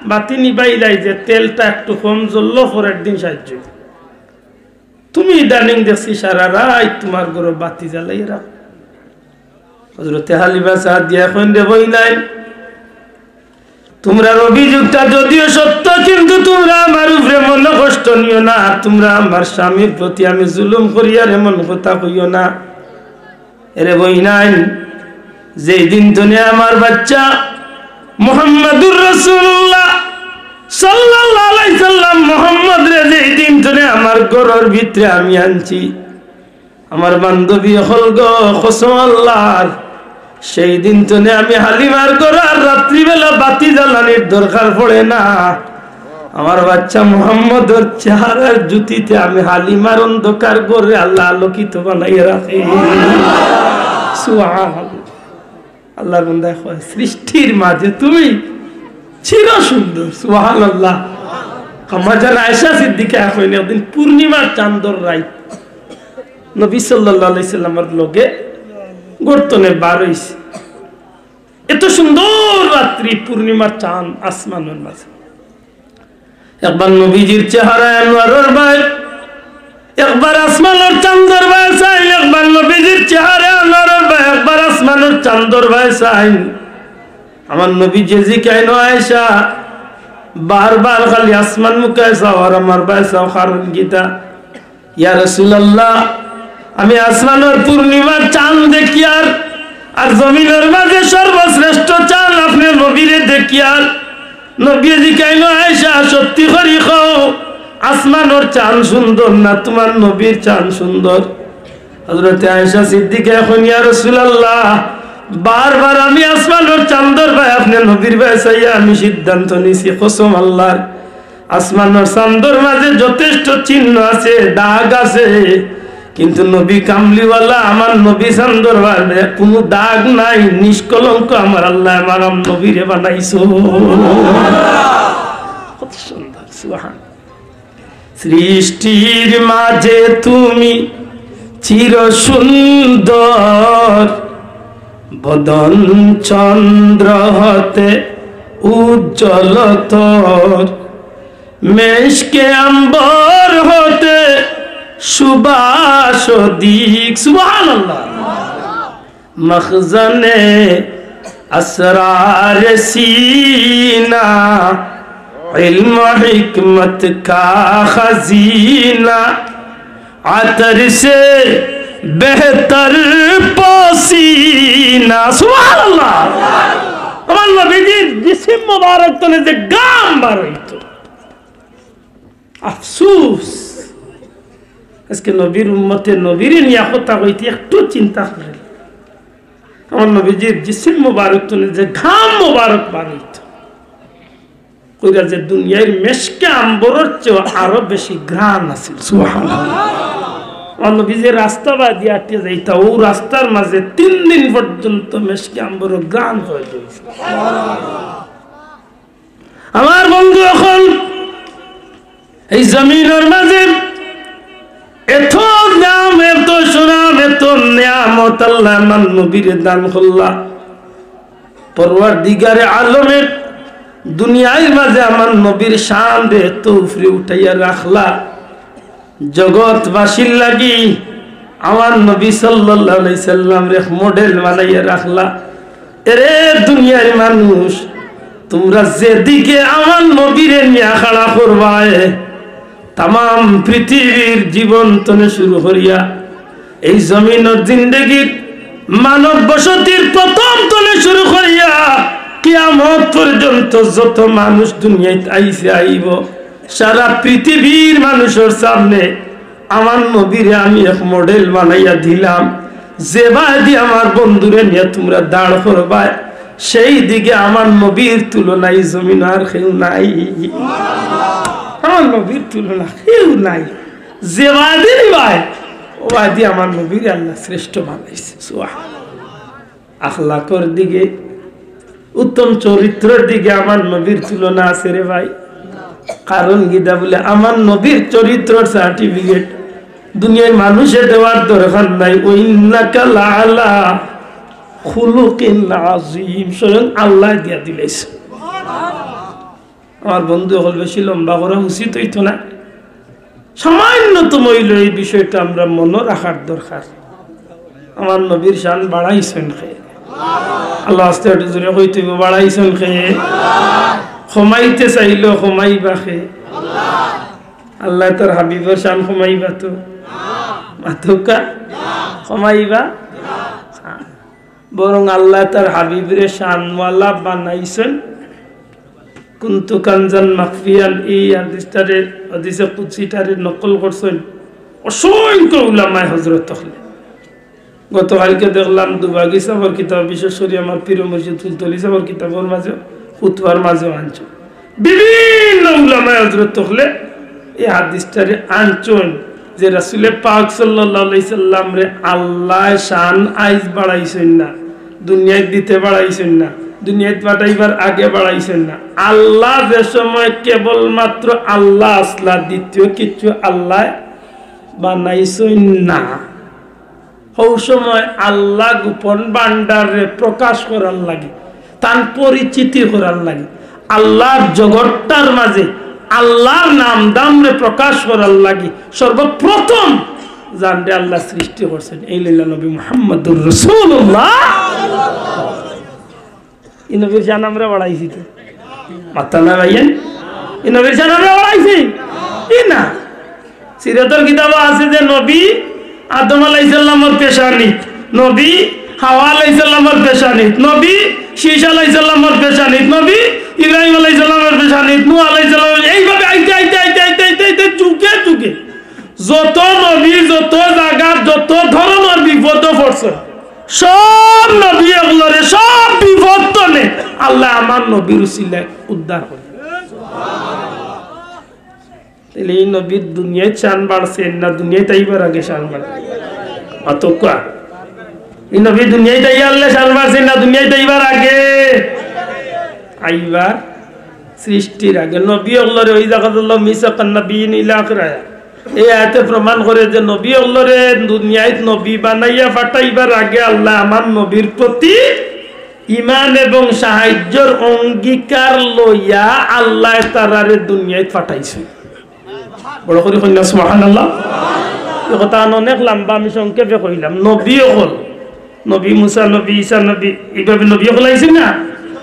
বাতি নিবাইলাই যে তেলটা একটু কম জ্বললো, পরর দিন সাহায্য অইতো। তুমি ইদানিং দেখছি সারা রাইত তুমার ঘরো বাতি জ্বালাইয়া রাখো।" হযরতে হালিমা সাদিয়া কইন, "রে বইনাইন, তুমরার অভিযোগটা যদিও সত্য, কিন্তু তুমরা আমার উপরে মনো কষ্ট নিও না, আর তুমরা আমার স্বামীর প্রতি আমি জুলুম করিয়ার এমন কথা কইও না। এরে বইনাইন, যেই দিন তনে আমার বাচ্চা মুহাম্মাদুর রাসূলুল্লাহ সাল্লাল্লাহু আলাইহি সাল্লাম, মোহাম্মদরে যেই দিন তনে আমার ঘরর ভিতরে আমি আনছি, আমার বান্ধবী অকল গো, কসম আল্লাহর, সেই দিন তনে আমি হালিমার ঘরো আর রাত্রিবেলা বাতি জ্বালানির দরকার পড়ে না। আমার বাচ্চা মুহাম্মদর চেহারার জ্যোতিতে আমি হালিমার অন্ধকার ঘররে আল্লাহ আলোকিত বানাইয়া রাখে।" সুবহানাল্লাহ। আল্লাহর বান্দায় কয়, "সৃষ্টির মাঝে তুমি চির সুন্দর।" সুবহানাল্লাহ। আম্মা জান আয়েশা সিদ্দিকা কইন, একদিন পূর্ণিমার চান্দর রাইত নবী সাল্লাল্লাহু আলাইহি সাল্লামর লগে ঘর তনে বার অইছে। এত সুন্দর রাত্রি, পূর্ণিমার চান আসমানর মাঝে। একবার নবীজির চেহারা আনোয়ারর বায়, একবার আসমানর চান্দর বায় চাইন, একবার নবীজির চেহারা আনোয়ারর বায়, একবার আসমানর চান্দর বায় চাইন। আমার নবীজিয়ে জিকাইন, "ও আয়েশা, বারবার খালি আসমান মুখায় চাও আর আমার বায় চাও, কারণ কিতা?" "ইয়া রাসূলুল্লাহ, আমি আসমানর পূর্ণিমার চান দেখিয়ার, আর জমিনর মাঝে সর্বশ্রেষ্ঠ চান আপনে নবীরে দেখিয়ার।" নবীয়ে জিকাইন, "আয়েশা, সত্যি করি কও, আসমানর চান সুন্দর না তুমার নবীর চান সুন্দর?" হযরতে আয়েশা সিদ্দিকা কইন, "ইয়া রাসূলুল্লাহ, বারবার আমি আসমানর চান্দর বায় আপনে নবীর বায় চাইয়া আমি সিদ্ধান্ত নিছি, কসম আল্লাহর।" আসমানর চান্দর মাঝে যথেষ্ট চিহ্ন আছে, দাগ আছে, কিন্তু নবী কামলিওয়ালা, আমার নবী চান্দর মাঝে কুনু দাগ নাই, নিষ্কলঙ্ক আমার আল্লাহ আমার আম-, নবীরে বানাইছো। কত সুন্দর, সুবহান। সৃষ্টির মাঝে তুমি চির সুন্দর, বদন চন্দ্র হতে উজ্জ্বল তোর, মেশকে আম্বর হতে সুবাস অধিক। সুবহানাল্লাহ। মখজনে আসরার সিনা, ইলম হিকমত কা খাজিনা, আতর সে বেহতর পসিনা। সুবহানাল্লাহ। আমার নবীজির জিসিম মোবারক তনে যে গাম বার অইতো। আফসুস, আজকে নবীর উম্মতে নবীরে নিয়া কথা কইতে একটু চিন্তা করেন। আমার নবীজির জিসিম মোবারক তনে যে গাম মোবারক বার অইতো, কইরা যে দুনিয়ার মেশকে আম্বরর চেয়ে আরো বেশি ঘ্রাণ আছিল। সুবহানাল্লাহ। আমার নবী যে রাস্তা বায় দিয়া আটিয়া যাইতা, অউ রাস্তার মাঝে তিন দিন পর্যন্ত মেশকে আম্বরর ঘ্রাণ পাওয়া যাইছে। আমার বন্ধু অকল, এই জমিনর মাঝে এত দাম, এত সুনাম, এত কারামত আল্লায় আমার নবীরে দান করলা। পরওয়ারদিগারে আলমে দুনিয়ার মাঝে আমার নবীর শানরে এত উপরে উঠাইয়া রাখলা, জগৎবাসীর লাগি আমার নবী সাল্লাল্লাহু আলাইহি সাল্লামরে এক মডেল বানাইয়া রাখলা। এরে দুনিয়ার মানুষ, তুমরা যেদিকে আমার নবীরে নিয়া খাড়া করবায়, তামাম পৃথিবীর জীবন তনে শুরু করিয়া, এই জমিনর জিন্দেগির মানব বসতির প্রথম তনে শুরু করিয়া কিয়ামত পর্যন্ত যত মানুষ দুনিয়াত আইছে আইবো, সারা পৃথিবীর মানুষর সামনে আমার নবীরে আমি এক মডেল বানাইয়া দিলাম। যেবায়দি আমার বন্ধুরে নিয়া তুমরা দাঁড় করবায়, সেই দিকে আমার নবীর তুলনায় জমিন আর কেউ নাই। আমার নবীর তুলনা কেউ নাই। যেবায়দি নিবায়, ওবায়দি আমার নবীরে আল্লায় শ্রেষ্ঠ বানাইছে। সুবহানাল্লাহ। আখলাকর দিকে, উত্তম চরিত্রর দিকে আমার নবীর তুলনা আছে রে ভাই। কারণ কিতা বুলে, আমার নবীর চরিত্রর সার্টিফিকেট দুনিয়ার মানুষে দেওয়ার দরকার নাই। "ওয়া ইন্নাকা লাআলা খুলুকিন আযীম", স্বয়ং আল্লায় দিয়া দিলাইছে। আমার বন্ধু অকল, বেশি লম্বা করা উচিত অইতো না, সামান্যতম অইলেও এই বিষয়টা আমরা মনো রাখার দরকার। আমার নবীর শান বাড়াইছইন কে? আল্লার ওয়াস্তে একটু জোরে কইতে অইবো, বাড়াইছইন কে? কমাইতে চাইলেও কমাইবা কে? আল্লায় তার হাবিবর শান কমাইবা তো? মাতউক্কা? কমাইবা? বরং আল্লায় তার হাবিবরে শানওয়ালা বানাইছইন। "কুনতু কানজান মাখফিয়ান", এই হাদিসটারে, হাদিসে কুদসিটারে নকল করছইন অসংখ্য উলামায়ে হযরত অকলে। গতকালকে দেখলাম দুবাগি সাবর কিতাব, বিশেষ করি আমার পীর মুর্শিদ ফুলতলি সাবর কিতাবর মাঝে, খুতবার মাঝেও আনছইন। বিভিন্ন উলামায়ে হযরত অকলে এই হাদিসটারে আনছইন যে রাসূলে পাক সাল্লাল্লাহু আলাইহি সাল্লামরে আল্লায় শান আইজ বাড়াইছইন না, দুনিয়াত দিতে বাড়াইছইন না, দুনিয়াত পাঠাইবার আগে বাড়াইছইন না। আল্লাহ যে সময় কেবলমাত্র আল্লাহ আছলা, দ্বিতীয় কিচ্ছু আল্লায় বানাইছইন না। হউ সময় আল্লাহ গোপন ভান্ডাররে প্রকাশ করার লাগি, তান পরিচিতি করার লাগি, আল্লাহর জগৎটার মাঝে আল্লাহর নাম দামরে প্রকাশ করার লাগি সর্বপ্রথম যানরে আল্লাহ সৃষ্টি করছইন, এই লইলা নবী মুহাম্মদুর রাসূলুল্লাহ। ই নবীর শান আমরা বাড়াইছি তো? মাতরা না ভাইয়াইন? ই নবীর শান আমরা বাড়াইছি? ই না। সিরাতর কিতাবো আছে যে নবী আদম আলাইহিস সালামর পেশানিত, নবী হাওয়া আলাইহিস সালামর পেশানিত, নবী শীশ আলাইহিস সালামর পেশানিত, নবী ইব্রাহিম আলাইহিস সালামর পেশানিত, নূহ আলাইহিস সালাম, এইভাবে আইতে, আইতে, আইতে, আইতে, আইতে, আইতে যুগে যুগে যত নবী, যত জাগাত, যত ধরনর বিপদো পড়ছে, সব নবী অকলরে, সব বিপদ তনে আল্লায় আমার নবীর উসিলায় উদ্ধার করে। তাইলে ই নবীর দুনিয়াত শান বাড়ছে না দুনিয়াত আইবার আগে শান বাড়ছে? মাতউক্কা। ই নবী দুনিয়াত আইয়া আল্লায় শান বাড়ছে না দুনিয়াত আইবার আগে? আইবার, সৃষ্টির আগে। নবী অকলরে ওই জাগাত আল্লাহ মিসাকান নাবিয়্যিন ইলা আখির আয়াত। এই আয়াতে প্রমাণ করে যে নবী অকলরে দুনিয়াত নবী বানাইয়া পাঠাইবার আগে আল্লায় আমার নবীর প্রতি ঈমান এবং সাহায্যর অঙ্গীকার লইয়া আল্লায় তারারে দুনিয়াত পাঠাইছে। বড় করি কইন না সুবহানাল্লাহ। ই কথা অনেক লম্বা, আমি সংক্ষেপে কইলাম। নবী অকল, নবী মুসা, নবী ঈসা, নবী, এইভাবে নবী অকল আইছইন না?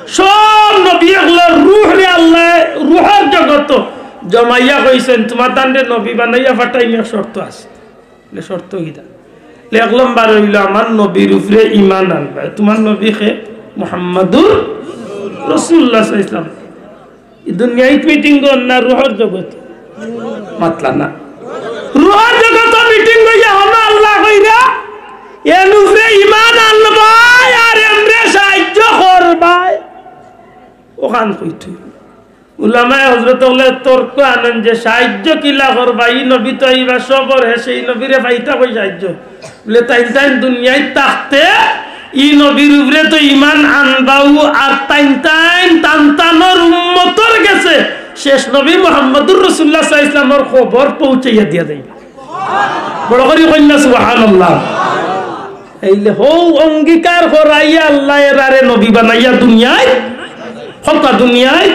সব নবী অকলর রুহরে আল্লায় রুহর জগতো জমাইয়া কইছইন, "তুমার তানরে নবী বানাইয়া পাঠাইমু, এক শর্ত আছে।" বলে, "শর্ত কিতা?" বলে, "এক নম্বর অইলো আমার নবীর উপরে ঈমান আনবায়।" তুমার নবী কে? মুহাম্মাদুর রাসূলুল্লাহ সাল্লাল্লাহু আলাইহি ওয়াসাল্লাম। ই দুনিয়াইত মিটিং অর না রুহর জগত? মাতরা না। রুহর জগত মিটিং অইয়া হনো আল্লায় কইরা, এন উপরে ঈমান আনবায় আর এনরে সাহায্য করবায়। অখান কইতো। উলামায়ে হযরত অকলে তর্ক আনইন যে সাহায্য কিলা করবা, ই নবী তো আইবা সবর শেষে, ই নবীরে পাইতা কই সাহায্য? বলে, তাইন তাইন দুনিয়াইত থাকতে ই নবীর উপরে তো ঈমান আনবাউ, আর তাইন তাইন তান তানর উম্মতর গেছে শেষ নবী মুহাম্মাদুর রাসূলুল্লাহ সাল্লাল্লাহু আলাইহি ওয়াসাল্লামর খবর পৌঁছাইয়া দিয়া যাইবা। বড় করি কইন না সুবহানাল্লাহ। এইলে হউ অঙ্গীকার করাইয়া আল্লায় এরারে নবী বানাইয়া দুনিয়াত, হক্কা দুনিয়াত,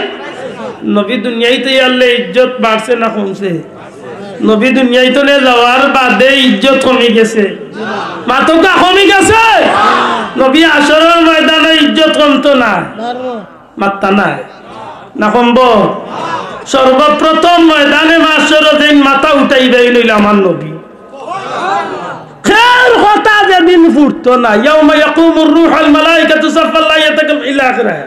নবী দুনিয়াত আইলে ইজ্জত বাড়ছে না কমছে? নবী দুনিয়াত থনে যাওয়ার বাদে ইজ্জত কমি গেছে, মাতউক্কা কমি গেছে। নবী হাশরর ময়দানো ইজ্জত কমতো না, মাত্তা নাই না কমবো? সর্বপ্রথম ময়দানে মাশরো যেইন মাথা উঠাইবা, এইন অইলা আমার নবী। কেউর কথা যেদিন ফুটতো না, ইয়াউমা ইয়াকুমুর রূহু ওয়াল মালাইকাতু সাফফা লা ইয়াতাকাল্লামুনা ইলা আখিরিহা।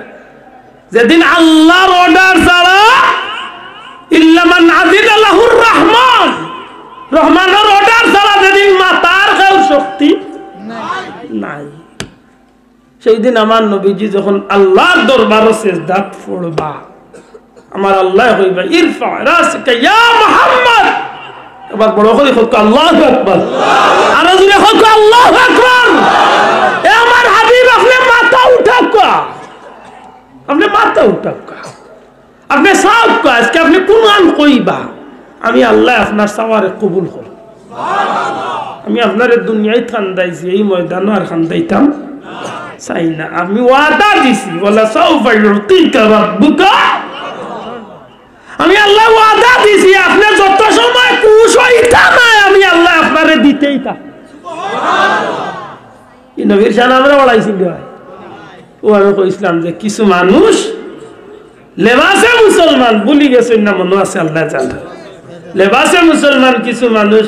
যেদিন আল্লাহর অর্ডার ছাড়া, ইল্লা মান আযিনা লাহুর রহমান, রহমানর অর্ডার ছাড়া যেদিন মাতার কেউর শক্তি নাই। সেই দিন আমার নবীজি যখন আল্লাহর দরবারো সেজদাত পড়বা, আমার আল্লায় কইবা, "ইরফা রাসকা ইয়া মুহাম্মদ।" এবার বড় করি কউক্কা, "আল্লাহু আকবার।" আরো জোরে কউক্কা, "আল্লাহু আকবার।" এ আমার হাবিব, আপনে মাথা উঠাউক্কা, আপনে মাথা উঠাউক্কা। আপনে চাউক্কা, আজকে আপনে কুনখান কইবা, আমি আল্লায় আপনার চাওয়ারে কবুল করমু। আমি আপনারে দুনিয়াত কান্দাইছি, এই ময়দানো আর কান্দাইতাম চাই না। আমি ওয়াদা দিছি, "ওয়ালা সাউফা ইউতিকা রাব্বুকা।" আমি আল্লায় ওয়াদা দিছি, আপনে যত সময় খুশ অইতা নায়, আমি আল্লায় আপনারে দিতেই থাকমু। ই নবীর শান আমরা বাড়াইছি না? ও আমি কইছিলাম যে কিছু মানুষ লেবাসে মুসলমান, ভুলি গেছইন না, মনো আছে আল্লায় জানে। লেবাসে মুসলমান, কিছু মানুষ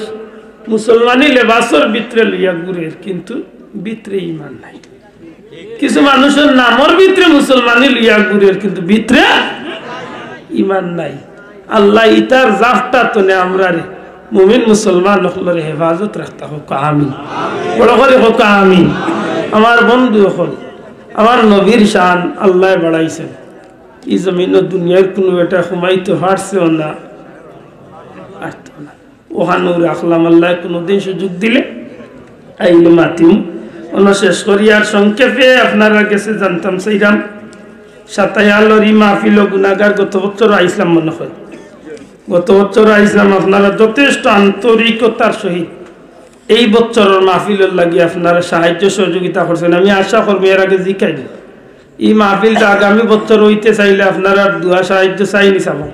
মুসলমানি লেবাসর ভিতরে লইয়া ঘুরের, কিন্তু ভিতরে ইমান নাই। কিছু মানুষর নামর ভিতরে মুসলমানি লইয়া ঘুরের, কিন্তু ভিতরে ইমান নাই। আল্লায় ইতার জাতটা থনে আমরারে মুমিন মুসলমান অকলরে হেফাজত রাখতা হউক, আমিন। বড় করি কউক, আমিন। আমার বন্ধু অকল, আমার নবীর শান আল্লায় বাড়াইছইন। ই জমিনো দুনিয়ার কুনু বেটা কমাইতো পারছেও না, পারতো না। অখানউ রাখলাম, আল্লায় কুনুদিন সুযোগ দিলে আইলে মাতিমু। অনো শেষ করি আর সংক্ষেপে আপনারার গেছে জানতাম চাইরাম, সাতাইয়ালর ই মাহফিলো গুনাগার গত বছরও আইছলাম মনো অয়। গত বছরও আইছলাম, আপনারা যথেষ্ট আন্তরিকতার সহিত এই বছরর মাহফিলর লাগি আপনারা সাহায্য সহযোগিতা করছইন। আমি আশা করমু এর আগে জিকাইন, ই মাহফিলটা আগামী বছর অইতে চাইলে আপনারার দোয়া সাহায্য চাইনি চাবো।